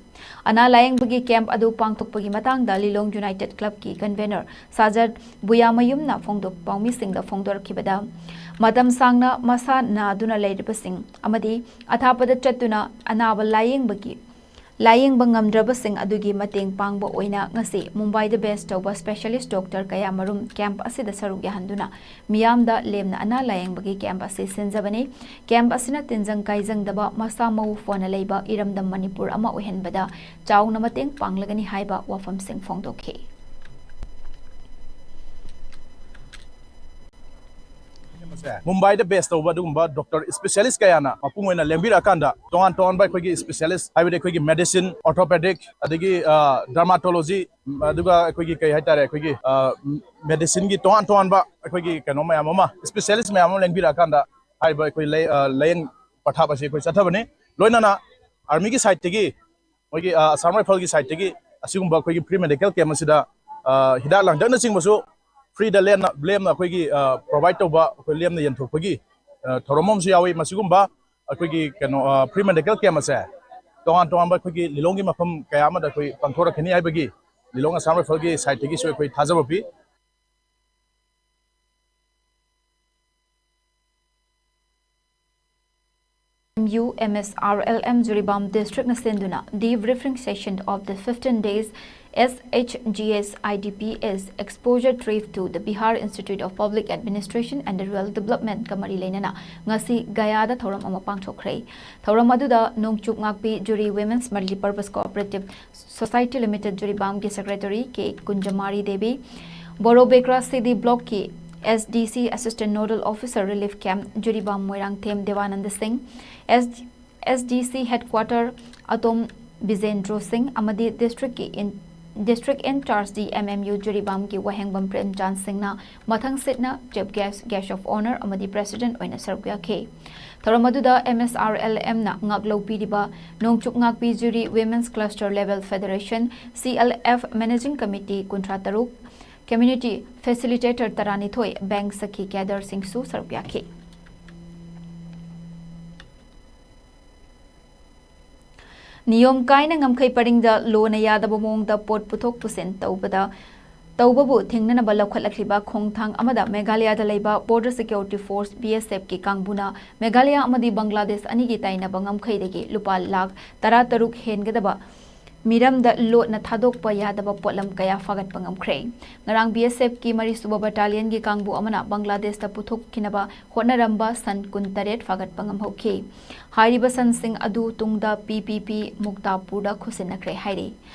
ꯑꯅꯥ ꯂꯥꯌꯦꯡꯕꯒꯤ camp ꯑꯗꯨ ꯄꯥꯡꯊꯣꯛꯄꯒꯤ ꯃꯇꯥꯡꯗ ꯂꯤꯂꯣꯡ United Club ꯀꯤ convener ꯁꯥꯖꯠ ꯕꯨꯌꯥꯃꯌꯨꯝꯅ ꯐꯣꯡꯗꯣꯛ-, ꯄꯥꯎꯃꯤꯁꯤꯡꯗ ꯐꯣꯡꯗꯣꯔꯛꯈꯤꯕꯗ, ꯃꯇꯝ ꯁꯥꯡꯅ ꯃꯁꯥ ꯅꯥꯗꯨꯅ ꯂꯩꯔꯤꯕꯁꯤꯡ ꯑꯃꯗꯤ ꯑꯊꯥꯞꯄꯗ ꯆꯠꯇꯨꯅ ꯑꯅꯥꯕ ꯂꯥꯌꯦꯡꯕꯒꯤ, ꯂꯥꯌꯦꯡꯕ ꯉꯝꯗ꯭ꯔꯕꯁꯤꯡ ꯑꯗꯨꯒꯤ ꯃꯇꯦꯡ ꯄꯥꯡꯕ ꯑꯣꯏꯅ ꯉꯁꯤ ꯃꯨꯝꯕꯥꯏꯗ base ꯇꯧꯕ specialist doctor ꯀꯌꯥ ꯃꯔꯨꯝ camp ꯑꯁꯤꯗ ꯁꯔꯨꯛ ꯌꯥꯍꯟꯗꯨꯅ ꯃꯤꯌꯥꯝꯗ ꯂꯦꯝꯅ ꯑꯅꯥ ꯂꯥꯌꯦꯡꯕꯒꯤ camp ꯑꯁꯤ ꯁꯤꯟꯖꯕꯅꯤ꯫ Camp ꯑꯁꯤꯅ ꯇꯤꯟꯖꯪ ꯀꯥꯏꯖꯪꯗꯕ, ꯃꯁꯥ ꯃꯎ ꯐꯅ ꯂꯩꯕ ꯏꯔꯝꯗꯝ ꯃꯅꯤꯄꯨꯔ ꯑꯃ ꯑꯣꯏꯍꯟꯕꯗ ꯆꯥꯎꯅ ꯃꯇꯦꯡ ꯄꯥꯡꯂꯒꯅꯤ ꯍꯥꯏꯕ ꯋꯥꯐꯝꯁꯤꯡ ꯐꯣꯡꯗꯣꯛꯈꯤ꯫ ꯃꯨꯝꯕꯥꯏꯗ base ꯇꯧꯕ ꯑꯗꯨꯒꯨꯝꯕ doctor specialist ꯀꯌꯥꯅ ꯃꯄꯨꯡ ꯑꯣꯏꯅ ꯂꯦꯡꯕꯤꯔꯛꯑꯀꯥꯟꯗ, ꯇꯣꯉꯥꯟ ꯇꯣꯉꯥꯟꯕ ꯑꯩꯈꯣꯏꯒꯤ specialist, ꯍꯥꯏꯕꯗꯤ ꯑꯩꯈꯣꯏꯒꯤ medicine, orthopedic, ꯑꯗꯒꯤ, ꯑ, dermatology, ꯑꯗꯨꯒ ꯑꯩꯈꯣꯏꯒꯤ ꯀꯩ ꯍꯥꯏꯇꯥꯔꯦ, ꯑꯩꯈꯣꯏꯒꯤ, ꯑ, medicine ꯒꯤ ꯇꯣꯉꯥꯟ ꯇꯣꯉꯥꯟꯕ ꯑꯩꯈꯣꯏꯒꯤ ꯀꯩꯅꯣ ꯃꯌꯥꯝ ꯑꯃ, specialist ꯃꯌꯥꯝ ꯑꯃ ꯂꯦꯡꯕꯤꯔꯛꯑꯀꯥꯟꯗ ꯍꯥꯏꯔꯤꯕ ꯑꯩꯈꯣꯏ ꯂꯩ-, ꯑ, ꯂꯥꯌꯦꯡ ꯄꯊꯥꯞ ꯑꯁꯤ ꯑꯩꯈꯣꯏ ꯆꯠꯊꯕꯅꯤ꯫ ꯂꯣꯏꯅꯅ army ꯒꯤ side ꯇꯒꯤ ꯃꯣꯏꯒꯤ, ꯑ, Assam Rifle ꯒꯤ side ꯇꯒꯤ ꯑꯁꯤꯒꯨꯝꯕ ꯑꯩꯈꯣꯏꯒꯤ free medical camp ꯑꯁꯤꯗ, ꯑ, ꯍꯤꯗꯥꯛ ꯂꯥꯡꯊꯛꯅꯆꯤꯡꯕꯁꯨ free ꯗ ꯂꯦꯝꯅ, ꯂꯦꯝꯅ ꯑꯩꯈꯣꯏꯒꯤ, ꯑ, provide ꯇꯧꯕ, ꯑꯩꯈꯣꯏ ꯂꯦꯝꯅ ꯌꯦꯟꯊꯣꯛꯄꯒꯤ, ꯑ, ꯊꯧꯔꯝ ꯑꯃꯁꯨ ꯌꯥꯎꯏ꯫ ꯃꯁꯤꯒꯨꯝꯕ ꯑꯩꯈꯣꯏꯒꯤ ꯀꯩꯅꯣ, ꯑ, free medical camp ꯑꯁꯦ ꯇꯣꯉꯥꯟ ꯇꯣꯉꯥꯟꯕ ꯑꯩꯈꯣꯏꯒꯤ ꯂꯤꯂꯣꯡꯒꯤ ꯃꯐꯝ ꯀꯌꯥ ꯑꯃꯗ ꯑꯩꯈꯣꯏ ꯄꯥꯡꯊꯣꯔꯛꯀꯅꯤ ꯍꯥꯏꯕꯒꯤ ꯂꯤꯂꯣꯡ Assam Rifle ꯒꯤ side ꯇꯒꯤꯁꯨ ꯑꯩꯈꯣꯏ ꯊꯥꯖꯕ ꯄꯤ꯫ M U M S R L M Jiribam district ꯅ ꯁꯤꯟꯗꯨꯅ debriefing session of the fifteen days S H G S I D P S exposure trip to the Bihar Institute of Public Administration and Rural Development ꯀ ꯃꯔꯤ ꯂꯩꯅꯅ ꯉꯁꯤ ꯒꯌꯥꯗ ꯊꯧꯔꯝ ꯑꯃ ꯄꯥꯡꯊꯣꯛꯈ꯭ꯔꯦ꯫ ꯊꯧꯔꯝ ꯑꯗꯨꯗ Nongchup Ngakpi Juri Women's Multipurpose Cooperative Society Limited ꯖꯨꯔꯤꯕꯥꯝꯒꯤ secretary K Kunjamari Devi, Boro Bekra C D block ꯀꯤ S D C Assistant Nodal Officer Relief Camp ꯖꯨꯔꯤꯕꯥꯝ Moirangthem ꯗꯦꯕꯥꯅꯟꯗ ꯁꯤꯡ, S-, S D C headquarter ꯑꯇꯣꯝ ꯕꯤꯖꯦꯟꯗ꯭ꯔꯣ Singh ꯑꯃꯗꯤ ꯗꯤꯁꯇ꯭ꯔꯤꯛꯀꯤ ꯏꯟ-, district in charge D M M U ꯖꯤꯔꯤꯕꯥꯝꯒꯤ ꯋꯥꯍꯦꯡꯕꯝ ꯄ꯭ꯔꯦꯝꯆꯥꯟ ꯁꯤꯡꯅ ꯃꯊꯪ ꯁꯤꯠꯅ chief guest, guest of honour ꯑꯃꯗꯤ ꯄ꯭ꯔꯦꯁꯤꯗꯦꯟꯠ ꯑꯣꯏꯅ ꯁꯔꯨꯛ ꯌꯥꯈꯤ꯫ ꯊꯧꯔꯝ ꯑꯗꯨꯗ ꯑꯦꯝ ꯑꯦꯁ ꯑꯥꯔ ꯑꯦꯜ ꯑꯦꯝꯅ ꯉꯥꯛꯂꯧ ꯄꯤꯔꯤꯕ Nongchup Ngakpi Jiri women's cluster level federation, C L F, managing committee ꯀꯨꯟꯊ꯭ꯔꯥ ꯇꯔꯨꯛ, ꯀꯝꯃ꯭ꯌꯨꯅꯤꯇꯤ ꯐꯦꯁꯤꯂꯤꯇꯦꯇꯔ ꯇꯔꯥꯅꯤꯊꯣꯏ, ꯕꯦꯡꯛ ꯁꯈꯤ ꯀꯦꯗꯔꯁꯤꯡꯁꯨ ꯁꯔꯨꯛ ꯌꯥꯈꯤ꯫ ꯅꯤꯌꯣꯝ ꯀꯥꯏꯅ ꯉꯝꯈꯩ ꯄꯔꯤꯡꯗ ꯂꯣꯅ ꯌꯥꯗꯕ ꯃꯑꯣꯡꯗ ꯄꯣꯠ ꯄꯨꯊꯣꯛ ꯄꯨꯁꯤꯟ ꯇꯧꯕꯗ, ꯇꯧꯕꯕꯨ ꯊꯤꯡꯅꯅꯕ ꯂꯧꯈꯠꯂꯛꯂꯤꯕ ꯈꯣꯡꯊꯥꯡ ꯑꯃꯗ ꯃꯦꯘꯥꯂꯌꯥꯗ ꯂꯩꯕ Border Security Force, B S F ꯀꯤ ꯀꯥꯡꯕꯨꯅ ꯃꯦꯘꯥꯂꯌꯥ ꯑꯃꯗꯤ ꯕꯪꯒ꯭ꯂꯥꯗꯦꯁ ꯑꯅꯤꯒꯤ ꯇꯥꯏꯅꯕ ꯉꯝꯈꯩꯗꯒꯤ ꯂꯨꯄꯥ ꯂꯥꯈ ꯇꯔꯥꯇꯔꯨꯛ ꯍꯦꯟꯒꯗꯕ ꯃꯤꯔꯝꯗ ꯂꯣꯠꯅ ꯊꯥꯗꯣꯛꯄ ꯌꯥꯗꯕ ꯄꯣꯠꯂꯝ ꯀꯌꯥ ꯐꯥꯒꯠꯄ ꯉꯝꯈ꯭ꯔꯦ꯫ ꯉꯔꯥꯡ B S F ꯀꯤ ꯃꯔꯤꯁꯨꯕ ꯕꯠꯇꯥꯂꯤꯌꯟꯒꯤ ꯀꯥꯡꯕꯨ ꯑꯃꯅ ꯕꯪꯒ꯭ꯂꯥꯗꯦꯁꯇ ꯄꯨꯊꯣꯛꯈꯤꯅꯕ ꯍꯣꯠꯅꯔꯝꯕ ꯁꯟ ꯀꯨꯟꯇꯔꯦꯠ ꯐꯥꯒꯠꯄ ꯉꯝꯍꯧꯈꯤ꯫ ꯍꯥꯏꯔꯤꯕ ꯁꯟꯁꯤꯡ ꯑꯗꯨ ꯇꯨꯡꯗ P P P ꯃꯨꯛꯇꯥꯄꯨꯔꯗ ꯈꯨꯠꯁꯤꯟꯅꯈ꯭ꯔꯦ ꯍꯥꯏꯔꯤ꯫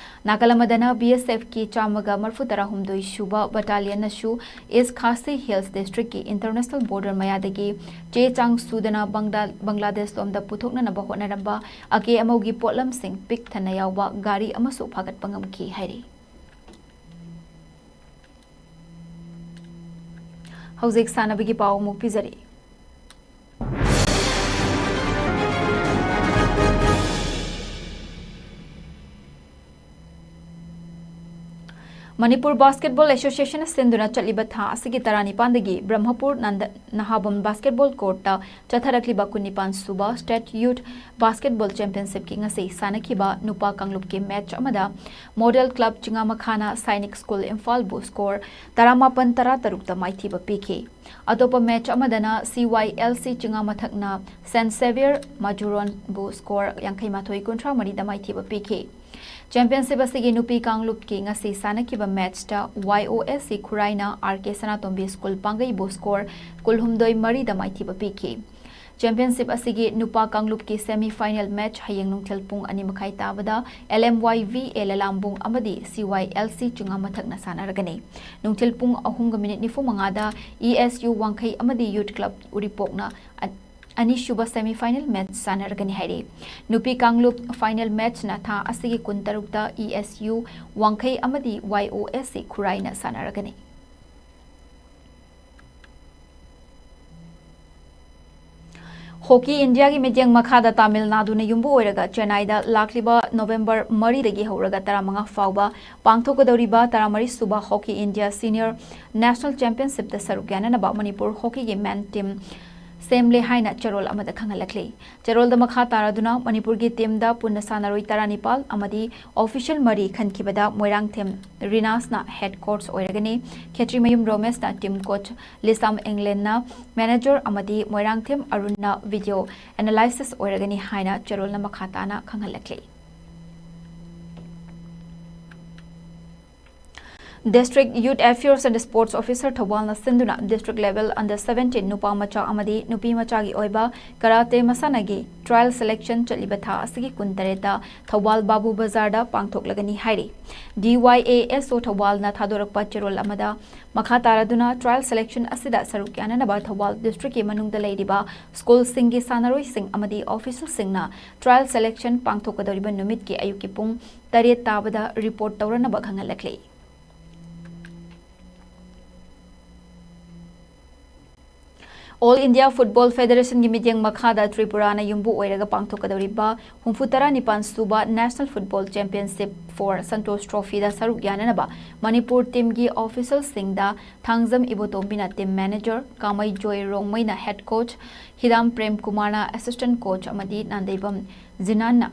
ꯅꯥꯀꯜ ꯑꯃꯗꯅ B S F ꯀꯤ ꯆꯥꯝꯃꯒ ꯃꯔꯤꯐꯨ ꯇꯔꯥꯍꯨꯝꯗꯣꯏ ꯁꯨꯕ ꯕꯠꯇꯥꯂꯤꯌꯟꯅꯁꯨ East Khasi Hills District ꯀꯤ International Border ꯃꯌꯥꯗꯒꯤ ꯆꯦ ꯆꯥꯡ ꯁꯨꯗꯅ ꯕꯪꯗꯥ-, ꯕꯪꯒ꯭ꯂꯥꯗꯦꯁ ꯂꯣꯝꯗ ꯄꯨꯊꯣꯛꯅꯅꯕ ꯍꯣꯠꯅꯔꯝꯕ ꯑꯀꯦ ꯑꯃꯧꯒꯤ ꯄꯣꯠꯂꯝꯁꯤꯡ ꯄꯤꯛ ꯊꯟꯅ ꯌꯥꯎꯕ ꯒꯥꯔꯤ ꯑꯃꯁꯨ ꯐꯥꯒꯠꯄ ꯉꯝꯈꯤ ꯍꯥꯏꯔꯤ꯫ ꯍꯧꯖꯤꯛ ꯁꯥꯟꯅꯕꯒꯤ ꯄꯥꯎ ꯑꯃꯨꯛ ꯄꯤꯖꯔꯤ꯫ ꯃꯅꯤꯄꯨꯔ ꯕꯥꯁꯀꯦꯠꯕꯣꯜ ꯑꯦꯁꯣꯁꯤꯌꯦꯁꯟꯅ ꯁꯤꯟꯗꯨꯅ ꯆꯠꯂꯤꯕ ꯊꯥ ꯑꯁꯤꯒꯤ ꯇꯔꯥꯅꯤꯄꯥꯟꯗꯒꯤ ꯕ꯭ꯔꯍ꯭ꯃꯄꯨꯔ ꯅꯟꯗ ꯅꯍꯥꯕꯝ ꯕꯥꯁꯀꯦꯠꯕꯣꯜ ꯀꯣꯔꯠꯇ ꯆꯠꯊꯔꯛꯂꯤꯕ ꯀꯨꯟꯅꯤꯄꯥꯟ ꯁꯨꯕ ꯁ꯭ꯇꯦꯠ ꯌꯨꯠ ꯕꯥꯁꯀꯦꯠꯕꯣꯜ ꯆꯦꯝꯄꯤꯌꯟꯁꯤꯞꯀꯤ ꯉꯁꯤ ꯁꯥꯟꯅꯈꯤꯕ ꯅꯨꯄꯥ ꯀꯥꯡꯂꯨꯞꯀꯤ ꯃꯦꯆ ꯑꯃꯗ ꯃꯣꯗꯦꯜ ꯀ꯭ꯂꯕ ꯆꯤꯉꯥꯃꯈꯥꯅ ꯁꯥꯏꯅꯤꯛ ꯁ꯭ꯀꯨꯜ ꯏꯝꯐꯥꯜꯕꯨ ꯁ꯭ꯀꯣꯔ ꯇꯔꯥꯃꯥꯄꯟ ꯇꯔꯥꯇꯔꯨꯛꯇ ꯃꯥꯏꯊꯤꯕ ꯄꯤꯈꯤ꯫ ꯑꯇꯣꯞꯄ ꯃꯦꯆ ꯑꯃꯗꯅ C Y L C ꯆꯤꯉꯥꯃꯊꯛꯅ ꯁꯦꯟꯠ ꯁꯦꯚꯤꯌꯔ ꯃꯖꯨꯔꯣꯟꯕꯨ ꯁ꯭ꯀꯣꯔ ꯌꯥꯡꯈꯩ ꯃꯥꯊꯣꯏ ꯀꯨꯟꯊ꯭ꯔꯥ ꯃꯔꯤꯗ ꯃꯥꯏꯊꯤꯕ ꯄꯤꯈꯤ꯫ ꯆꯦꯝꯄꯤꯌꯟꯁꯤꯞ ꯑꯁꯤꯒꯤ ꯅꯨꯄꯤ ꯀꯥꯡꯂꯨꯞꯀꯤ ꯉꯁꯤ ꯁꯥꯟꯅꯈꯤꯕ ꯃꯦꯆꯇ Y O S C ꯈꯨꯔꯥꯏꯅ R K ꯁꯅꯥꯇꯣꯝꯕꯤ ꯁ꯭ꯀꯨꯜ ꯄꯥꯡꯒꯩꯕꯨ ꯁ꯭ꯀꯣꯔ ꯀꯨꯟꯍꯨꯝꯗꯣꯏ ꯃꯔꯤꯗ ꯃꯥꯏꯊꯤꯕ ꯄꯤꯈꯤ꯫ ꯆꯦꯝꯄꯤꯌꯟꯁꯤꯞ ꯑꯁꯤꯒꯤ ꯅꯨꯄꯥ ꯀꯥꯡꯂꯨꯞꯀꯤ ꯁꯦꯃꯤ ꯐꯥꯏꯅꯦꯜ ꯃꯦꯆ ꯍꯌꯦꯡ ꯅꯨꯡꯊꯤꯜ ꯄꯨꯡ ꯑꯅꯤ ꯃꯈꯥꯏ ꯇꯥꯕꯗ L M Y V A ꯂꯂꯥꯝꯕꯨꯡ ꯑꯃꯗꯤ C Y L C ꯆꯤꯉꯥꯃꯊꯛꯅ ꯁꯥꯟꯅꯔꯒꯅꯤ꯫ ꯅꯨꯡꯊꯤꯜ ꯄꯨꯡ ꯑꯍꯨꯝꯒ ꯃꯤꯅꯤꯠ ꯅꯤꯐꯨ ꯃꯉꯥꯗ E S U ꯋꯥꯡꯈꯩ ꯑꯃꯗꯤ ꯌꯨꯠ ꯀ꯭ꯂꯕ ꯎꯔꯤꯄꯣꯛꯅ ꯑ-, ꯑꯅꯤꯁꯨꯕ semi final match ꯁꯥꯟꯅꯔꯒꯅꯤ ꯍꯥꯏꯔꯤ꯫ ꯅꯨꯄꯤ ꯀꯥꯡꯂꯨꯞ final matchꯅ ꯊꯥ ꯑꯁꯤꯒꯤ ꯀꯨꯟꯇꯔꯨꯛꯇ ESU ꯋꯥꯡꯈꯩ ꯑꯃꯗꯤ YOSC ꯈꯨꯔꯥꯏꯅ ꯁꯥꯟꯅꯔꯒꯅꯤ꯫ ꯍꯣꯀꯤ ꯏꯟꯗꯤꯌꯥꯒꯤ ꯃꯤꯠꯌꯦꯡ ꯃꯈꯥꯗ ꯇꯥꯃꯤꯜ ꯅꯥꯗꯨꯅ ꯌꯨꯝꯕꯨ ꯑꯣꯏꯔꯒ ꯆꯦꯟꯅꯥꯏꯗ ꯂꯥꯛꯂꯤꯕ ꯅꯣꯕꯦꯝꯕꯔ ꯃꯔꯤꯗꯒꯤ ꯍꯧꯔꯒ ꯇꯔꯥꯃꯉꯥ ꯐꯥꯎꯕ ꯄꯥꯡꯊꯣꯛꯀꯗꯧꯔꯤꯕ ꯇꯔꯥꯃꯔꯤ ꯁꯨꯕ ꯍꯣꯀꯤ ꯏꯟꯗꯤꯌꯥ ꯁꯤꯅꯤꯌꯔ ꯅꯦꯁꯅꯦꯜ ꯆꯦꯝꯄꯤꯌꯟꯁꯤꯞꯇ ꯁꯔꯨꯛ ꯌꯥꯅꯅꯕ ꯃꯅꯤꯄꯨꯔ ꯍꯣꯀꯤꯒꯤ ꯃꯦꯟ ꯇꯤꯝ ꯁꯦꯝꯂꯦ ꯍꯥꯏꯅ ꯆꯦꯔꯣꯜ ꯑꯃꯗ ꯈꯪꯍꯜꯂꯛꯂꯤ꯫ ꯆꯦꯔꯣꯜꯗ ꯃꯈꯥ ꯇꯥꯔꯗꯨꯅ ꯃꯅꯤꯄꯨꯔꯒꯤ ꯇꯤꯝꯗ ꯄꯨꯟꯅ ꯁꯥꯟꯅꯔꯣꯏ ꯇꯔꯥꯅꯤꯄꯥꯜ ꯑꯃꯗꯤ ꯑꯣꯐꯤꯁꯤꯌꯦꯜ ꯃꯔꯤ ꯈꯟꯈꯤꯕꯗ ꯃꯣꯏꯔꯥꯡꯊꯦꯝ ꯔꯤꯅꯥꯁꯅ ꯍꯦꯗ ꯀꯣꯆ ꯑꯣꯏꯔꯒꯅꯤ꯫ ꯈꯦꯇ꯭ꯔꯤꯃꯌꯨꯝ ꯔꯣꯃꯦꯁꯅ ꯇꯤꯝ ꯀꯣꯆ, ꯂꯤꯁꯥꯝ ꯏꯪꯂꯦꯟꯅ ꯃꯦꯅꯦꯖꯔ ꯑꯃꯗꯤ ꯃꯣꯏꯔꯥꯡꯊꯦꯝ ꯑꯔꯨꯟꯅ ꯚꯤꯗꯤꯑꯣ ꯑꯦꯅꯥꯂꯥꯏꯁꯤꯁ ꯑꯣꯏꯔꯒꯅꯤ ꯍꯥꯏꯅ ꯆꯦꯔꯣꯜꯅ ꯃꯈꯥ ꯇꯥꯅ ꯈꯪꯍꯜꯂꯛꯂꯤ꯫ District Youth Affairs and Sports Officer ꯊꯧꯕꯥꯜꯅ ꯁꯤꯟꯗꯨꯅ district level under seventeen ꯅꯨꯄꯥ ꯃꯆꯥ ꯑꯃꯗꯤ ꯅꯨꯄꯤ ꯃꯆꯥꯒꯤ ꯑꯣꯏꯕ ꯀꯔꯥꯇꯦ ꯃꯁꯥꯟꯅꯒꯤ trial selection ꯆꯠꯂꯤꯕ ꯊꯥ ꯑꯁꯤꯒꯤ ꯀꯨꯟꯇꯔꯦꯠꯇ ꯊꯧꯕꯥꯜ ꯕꯥꯕꯨ ꯕꯖꯥꯔꯗ ꯄꯥꯡꯊꯣꯛꯂꯒꯅꯤ ꯍꯥꯏꯔꯤ꯫ DYASO ꯊꯧꯕꯥꯜꯅ ꯊꯥꯗꯣꯔꯛꯄ ꯆꯦꯔꯣꯜ ꯑꯃꯗ ꯃꯈꯥ ꯇꯥꯔꯗꯨꯅ trial selection ꯑꯁꯤꯗ ꯁꯔꯨꯛ ꯌꯥꯅꯅꯕ ꯊꯧꯕꯥꯜ districtꯀꯤ ꯃꯅꯨꯡꯗ ꯂꯩꯔꯤꯕ schoolꯁꯤꯡꯒꯤ ꯁꯥꯟꯅꯔꯣꯏꯁꯤꯡ ꯑꯃꯗꯤ officialꯁꯤꯡꯅ trial selection ꯄꯥꯡꯊꯣꯛꯀꯗꯧꯔꯤꯕ ꯅꯨꯃꯤꯠꯀꯤ ꯑꯌꯨꯛꯀꯤ ꯄꯨꯡ ꯇꯔꯦꯠ ꯇꯥꯕꯗ report ꯇꯧꯔꯅꯕ ꯈꯪꯍꯜꯂꯛꯂꯤ꯫ All India Football Federationꯒꯤ ꯃꯤꯠꯌꯦꯡ ꯃꯈꯥꯗ ꯇ꯭ꯔꯤꯄꯨꯔꯥꯅ ꯌꯨꯝꯕꯨ ꯑꯣꯏꯔꯒ ꯄꯥꯡꯊꯣꯛꯀꯗꯧꯔꯤꯕ ꯍꯨꯝꯐꯨ ꯇꯔꯥꯅꯤꯄꯥꯟ ꯁꯨꯕ National Football Championship for Santosh Trophyꯗ ꯁꯔꯨꯛ ꯌꯥꯅꯅꯕ Manipur teamꯒꯤ officialꯁꯤꯡꯗ Thangjam ꯏꯕꯣꯇꯣꯝꯕꯤꯅ team manager, ꯀꯥꯃꯩꯖꯣꯏ ꯔꯣꯡꯃꯩꯅ head coach, ꯍꯤꯔꯥꯝ Prem ꯀꯨꯃꯥꯔꯅ assistant coach ꯑꯃꯗꯤ ꯅꯥꯟꯗꯩꯕꯝ ꯖꯤꯅꯥꯟꯅ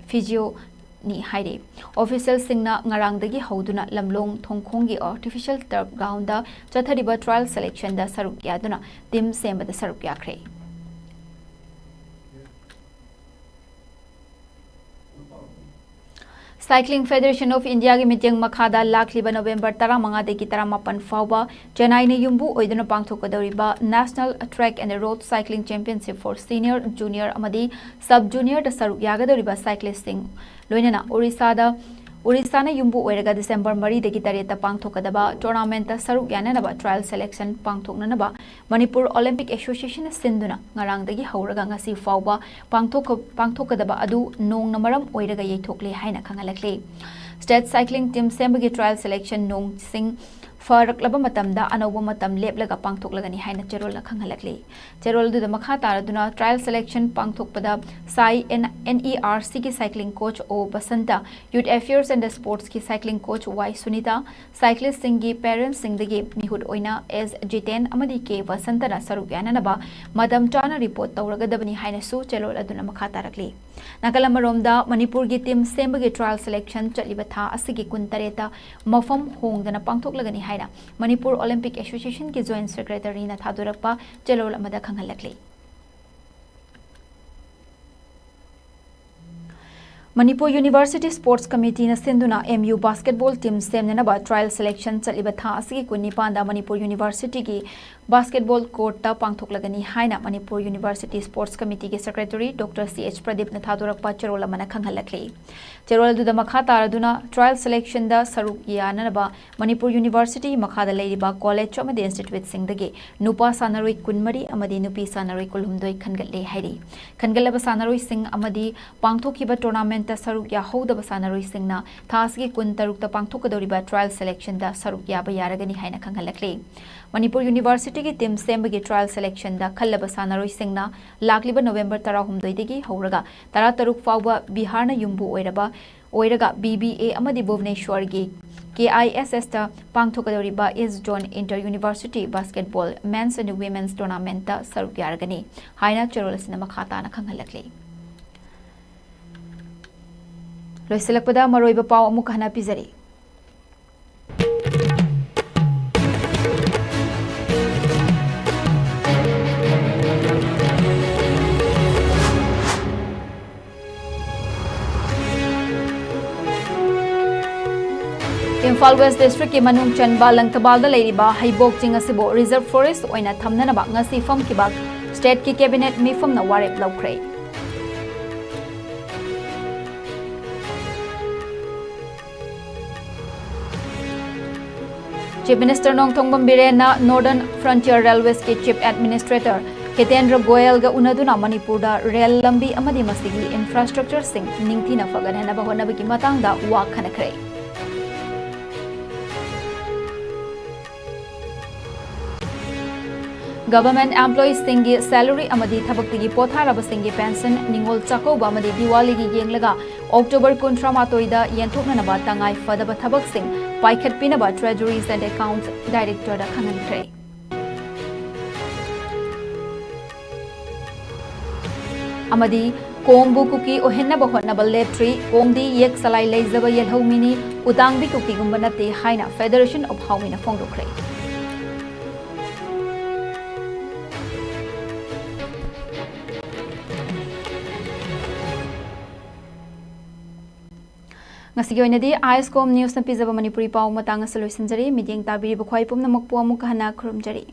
physioꯅꯤ ꯍꯥꯏꯔꯤ꯫ Officialꯁꯤꯡꯅ ꯉꯔꯥꯡꯗꯒꯤ ꯍꯧꯗꯨꯅ ꯂꯝꯂꯣꯡ ꯊꯣꯡꯈꯣꯡꯒꯤ artificial turf groundꯗ ꯆꯠꯊꯔꯤꯕ trial selectionꯗ ꯁꯔꯨꯛ ꯌꯥꯗꯨꯅ team ꯁꯦꯝꯕꯗ ꯁꯔꯨꯛ ꯌꯥꯈ꯭ꯔꯦ꯫ Cycling Federation of Indiaꯒꯤ ꯃꯤꯠꯌꯦꯡ ꯃꯈꯥꯗ ꯂꯥꯛꯂꯤꯕ ꯅꯣꯕꯦꯝꯕꯔ ꯇꯔꯥꯃꯉꯥꯗꯒꯤ ꯇꯔꯥꯃꯥꯄꯟ ꯐꯥꯎꯕ ꯆꯦꯟꯅꯥꯏꯅ ꯌꯨꯝꯕꯨ ꯑꯣꯏꯗꯨꯅ ꯄꯥꯡꯊꯣꯛꯀꯗꯧꯔꯤꯕ National Track and Road Cycling Championship for Senior, Junior ꯑꯃꯗꯤ Sub Juniorꯗ ꯁꯔꯨꯛ ꯌꯥꯒꯗꯧꯔꯤꯕ cyclistꯁꯤꯡ, ꯂꯣꯏꯅꯅ ꯑꯣꯔꯤꯁꯥꯗ ꯎꯔꯤꯁꯥꯅ ꯌꯨꯝꯕꯨ ꯑꯣꯏꯔꯒ ꯗꯤꯁꯦꯝꯕꯔ ꯃꯔꯤꯗꯒꯤ ꯇꯔꯦꯠꯇ ꯄꯥꯡꯊꯣꯛꯀꯗꯕ ꯇꯣꯔꯅꯥꯃꯦꯟꯠꯇ ꯁꯔꯨꯛ ꯌꯥꯅꯅꯕ trial selection ꯄꯥꯡꯊꯣꯛꯅꯅꯕ ꯃꯅꯤꯄꯨꯔ ꯑꯣꯂꯤꯝꯄꯤꯛ ꯑꯦꯁꯣꯁꯤꯌꯦꯁꯟꯅ ꯁꯤꯟꯗꯨꯅ ꯉꯔꯥꯡꯗꯒꯤ ꯍꯧꯔꯒ ꯉꯁꯤ ꯐꯥꯎꯕ ꯄꯥꯡꯊꯣꯛꯀ-, ꯄꯥꯡꯊꯣꯛꯀꯗꯕ ꯑꯗꯨ ꯅꯣꯡꯅ ꯃꯔꯝ ꯑꯣꯏꯔꯒ ꯌꯩꯊꯣꯛꯂꯦ ꯍꯥꯏꯅ ꯈꯪꯍꯜꯂꯛꯂꯤ꯫ State cycling team ꯁꯦꯝꯕꯒꯤ trial selection ꯅꯣꯡꯁꯤꯡ ꯐꯔꯛꯂꯕ ꯃꯇꯝꯗ ꯑꯅꯧꯕ ꯃꯇꯝ ꯂꯦꯞꯂꯒ ꯄꯥꯡꯊꯣꯛꯂꯒꯅꯤ ꯍꯥꯏꯅ ꯆꯦꯔꯣꯜꯅ ꯈꯪꯍꯜꯂꯛꯂꯤ꯫ ꯆꯦꯔꯣꯜ ꯑꯗꯨꯗ ꯃꯈꯥ ꯇꯥꯔꯗꯨꯅ trial selection ꯄꯥꯡꯊꯣꯛꯄꯗ ꯁꯥꯏ ꯑꯦꯟ-, NERCꯒꯤ cycling coach O Basanta, Youth Affairs and Sportsꯀꯤ cycling coach ꯋꯥꯏ ꯁꯨꯅꯤꯇꯥ, cyclistꯁꯤꯡꯒꯤ parentsꯁꯤꯡꯗꯒꯤ ꯃꯤꯍꯨꯠ ꯑꯣꯏꯅ ꯑꯦꯁ ꯖꯤꯇꯦꯟ ꯑꯃꯗꯤ ꯀꯦ ꯕꯁꯟꯇꯅ ꯁꯔꯨꯛ ꯌꯥꯅꯅꯕ ꯃꯇꯝ ꯆꯥꯅ report ꯇꯧꯔꯒꯗꯕꯅꯤ ꯍꯥꯏꯅꯁꯨ ꯆꯦꯔꯣꯜ ꯑꯗꯨꯅ ꯃꯈꯥ ꯇꯥꯔꯛꯂꯤ꯫ ꯅꯥꯀꯜ ꯑꯃꯔꯣꯝꯗ, ꯃꯅꯤꯄꯨꯔꯒꯤ team ꯁꯦꯝꯕꯒꯤ trial selection ꯆꯠꯂꯤꯕ ꯊꯥ ꯑꯁꯤꯒꯤ ꯀꯨꯟꯇꯔꯦꯠꯇ ꯃꯐꯝ ꯍꯣꯡꯗꯅ ꯄꯥꯡꯊꯣꯛꯂꯒꯅꯤ ꯍꯥꯏꯅ ꯃꯅꯤꯄꯨꯔ ꯑꯣꯂꯤꯝꯄꯤꯛ ꯑꯦꯁꯣꯁꯤꯌꯦꯁꯟꯒꯤ joint secretaryꯅ ꯊꯥꯗꯣꯔꯛꯄ ꯆꯦꯔꯣꯜ ꯑꯃꯗ ꯈꯪꯍꯜꯂꯛꯂꯤ꯫ ꯃꯅꯤꯄꯨꯔ University Sports Committeeꯅ ꯁꯤꯟꯗꯨꯅ M U basketball team ꯁꯦꯝꯅꯅꯕ trial selection ꯆꯠꯂꯤꯕ ꯊꯥ ꯑꯁꯤꯒꯤ ꯀꯨꯟꯅꯤꯄꯥꯟꯗ ꯃꯅꯤꯄꯨꯔ Universityꯒꯤ basketball courtꯇ ꯄꯥꯡꯊꯣꯛꯂꯒꯅꯤ ꯍꯥꯏꯅ Manipur University Sports Committeeꯒꯤ secretary Doctor C H ꯄ꯭ꯔꯗꯤꯞꯅ ꯊꯥꯗꯣꯔꯛꯄ ꯆꯦꯔꯣꯜ ꯑꯃꯅ ꯈꯪꯍꯜꯂꯛꯂꯤ꯫ ꯆꯦꯔꯣꯜ ꯑꯗꯨꯗ ꯃꯈꯥ ꯇꯥꯔꯗꯨꯅ trial selectionꯗ ꯁꯔꯨꯛ ꯌꯥꯅꯅꯕ ꯃꯅꯤꯄꯨꯔ University ꯃꯈꯥꯗ ꯂꯩꯔꯤꯕ college ꯑꯃꯗꯤ instituteꯁꯤꯡꯗꯒꯤ ꯅꯨꯄꯥ ꯁꯥꯟꯅꯔꯣꯏ ꯀꯨꯟꯃꯔꯤ ꯑꯃꯗꯤ ꯅꯨꯄꯤ ꯁꯥꯟꯅꯔꯣꯏ ꯀꯨꯟꯍꯨꯝꯗꯣꯏ ꯈꯟꯒꯠꯂꯦ ꯍꯥꯏꯔꯤ꯫ ꯈꯟꯒꯠꯂꯕ ꯁꯥꯟꯅꯔꯣꯏꯁꯤꯡ ꯑꯃꯗꯤ ꯄꯥꯡꯊꯣꯛꯈꯤꯕ tournamentꯇ ꯁꯔꯨꯛ ꯌꯥꯍꯧꯗꯕ ꯁꯥꯟꯅꯔꯣꯏꯁꯤꯡꯅ ꯊꯥ ꯑꯁꯤꯒꯤ ꯀꯨꯟꯇꯔꯨꯛꯇ ꯄꯥꯡꯊꯣꯛꯀꯗꯧꯔꯤꯕ trial selectionꯗ ꯁꯔꯨꯛ ꯌꯥꯕ ꯌꯥꯔꯒꯅꯤ ꯍꯥꯏꯅ ꯈꯪꯍꯜꯂꯛꯂꯤ꯫ ꯃꯅꯤꯄꯨꯔ Universityꯒꯤ team ꯁꯦꯝꯕꯒꯤ trial selectionꯗ ꯈꯜꯂꯕ ꯁꯥꯟꯅꯔꯣꯏꯁꯤꯡꯅ ꯂꯥꯛꯂꯤꯕ ꯅꯣꯕꯦꯝꯕꯔ ꯇꯔꯥꯍꯨꯝꯗꯣꯏꯗꯒꯤ ꯍꯧꯔꯒ ꯇꯔꯥꯇꯔꯨꯛ ꯐꯥꯎꯕ ꯕꯤꯍꯥꯔꯅ ꯌꯨꯝꯕꯨ ꯑꯣꯏꯔꯕ, ꯑꯣꯏꯔꯒ B B A ꯑꯃꯗꯤ ꯚꯨꯕꯅꯦꯁ꯭ꯋꯔꯒꯤ K I S Sꯇ ꯄꯥꯡꯊꯣꯛꯀꯗꯧꯔꯤꯕ East Zone Inter University Basketball Men's and Women's Tournamentꯇ ꯁꯔꯨꯛ ꯌꯥꯔꯒꯅꯤ ꯍꯥꯏꯅ ꯆꯦꯔꯣꯜ ꯑꯁꯤꯅ ꯃꯈꯥ ꯇꯥꯅ ꯈꯪꯍꯜꯂꯛꯂꯤ꯫ ꯂꯣꯏꯁꯤꯜꯂꯛꯄꯗ ꯃꯔꯨꯑꯣꯏꯕ ꯄꯥꯎ ꯑꯃꯨꯛ ꯍꯟꯅ ꯄꯤꯖꯔꯤ꯫ ꯏꯝꯐꯥꯜ West Districtꯀꯤ ꯃꯅꯨꯡ ꯆꯟꯕ ꯂꯪꯊꯕꯥꯜꯗ ꯂꯩꯔꯤꯕ ꯍꯩꯕꯣꯛ ꯆꯤꯡ ꯑꯁꯤꯕꯨ Reserve Forest ꯑꯣꯏꯅ ꯊꯝꯅꯅꯕ ꯉꯁꯤ ꯐꯝꯈꯤꯕ stateꯀꯤ cabinet ꯃꯤꯐꯝꯅ ꯋꯥꯔꯦꯞ ꯂꯧꯈ꯭ꯔꯦ꯫ Chief Minister Nongthombam ꯕꯤꯔꯦꯟꯅ Northern Frontier Railwaysꯀꯤ Chief Administrator ꯍꯤꯇꯦꯟꯗ꯭ꯔ ꯒꯣꯌꯜꯒ ꯎꯅꯗꯨꯅ ꯃꯅꯤꯄꯨꯔꯗ ꯔꯦꯜ ꯂꯝꯕꯤ ꯑꯃꯗꯤ ꯃꯁꯤꯒꯤ infrastructureꯁꯤꯡ ꯅꯤꯡꯊꯤꯅ ꯐꯒꯠꯍꯟꯅꯕ ꯍꯣꯠꯅꯕꯒꯤ ꯃꯇꯥꯡꯗ ꯋꯥ ꯈꯟꯅꯈ꯭ꯔꯦ꯫ Government employeesꯁꯤꯡꯒꯤ salary ꯑꯃꯗꯤ ꯊꯕꯛꯇꯒꯤ ꯄꯣꯊꯥꯔꯕꯁꯤꯡꯒꯤ pension, ꯅꯤꯉꯣꯜ ꯆꯥꯛꯀꯧꯕ ꯑꯃꯗꯤ ꯗꯤꯋꯥꯂꯤꯒꯤ ꯌꯦꯡꯂꯒ October ꯀꯨꯟꯊ꯭ꯔꯥ ꯃꯥꯊꯣꯏꯗ ꯌꯦꯟꯊꯣꯛꯅꯅꯕ ꯇꯉꯥꯏ ꯐꯗꯕ ꯊꯕꯛꯁꯤꯡ ꯄꯥꯏꯈꯠꯄꯤꯅꯕ Treasuries and Accounts Directorateꯗ ꯈꯪꯍꯟꯈ꯭ꯔꯦ꯫ ꯑꯃꯗꯤ ꯀꯣꯝꯕꯨ ꯀꯨꯀꯤ ꯑꯣꯏꯍꯟꯅꯕ ꯍꯣꯠꯅꯕ ꯂꯦꯞꯇ꯭ꯔꯤ, ꯀꯣꯝꯗꯤ ꯌꯦꯛ ꯆꯂꯥꯏ ꯂꯩꯖꯕ ꯌꯦꯜꯍꯧꯃꯤꯅꯤ, ꯎꯇꯥꯡꯕꯤ ꯀꯨꯀꯤꯒꯨꯝꯕ ꯅꯠꯇꯦ ꯍꯥꯏꯅ Federation of Haomeeꯅ ꯐꯣꯡꯗꯣꯛꯈ꯭ꯔꯦ꯫ ꯉꯁꯤꯒꯤ ꯑꯣꯏꯅꯗꯤ ISCOM Newsꯅ ꯄꯤꯖꯕ ꯃꯅꯤꯄꯨꯔꯤ ꯄꯥꯎ ꯃꯇꯥꯡ ꯑꯁꯤ ꯂꯣꯏꯁꯤꯟꯖꯔꯤ꯫ ꯃꯤꯠꯌꯦꯡ ꯇꯥꯕꯤꯔꯤꯕ ꯈ꯭ꯋꯥꯏ ꯄꯨꯝꯅꯃꯛꯄꯨ ꯑꯃꯨꯛꯀ ꯍꯟꯅ ꯈꯨꯔꯨꯝꯖꯔꯤ꯫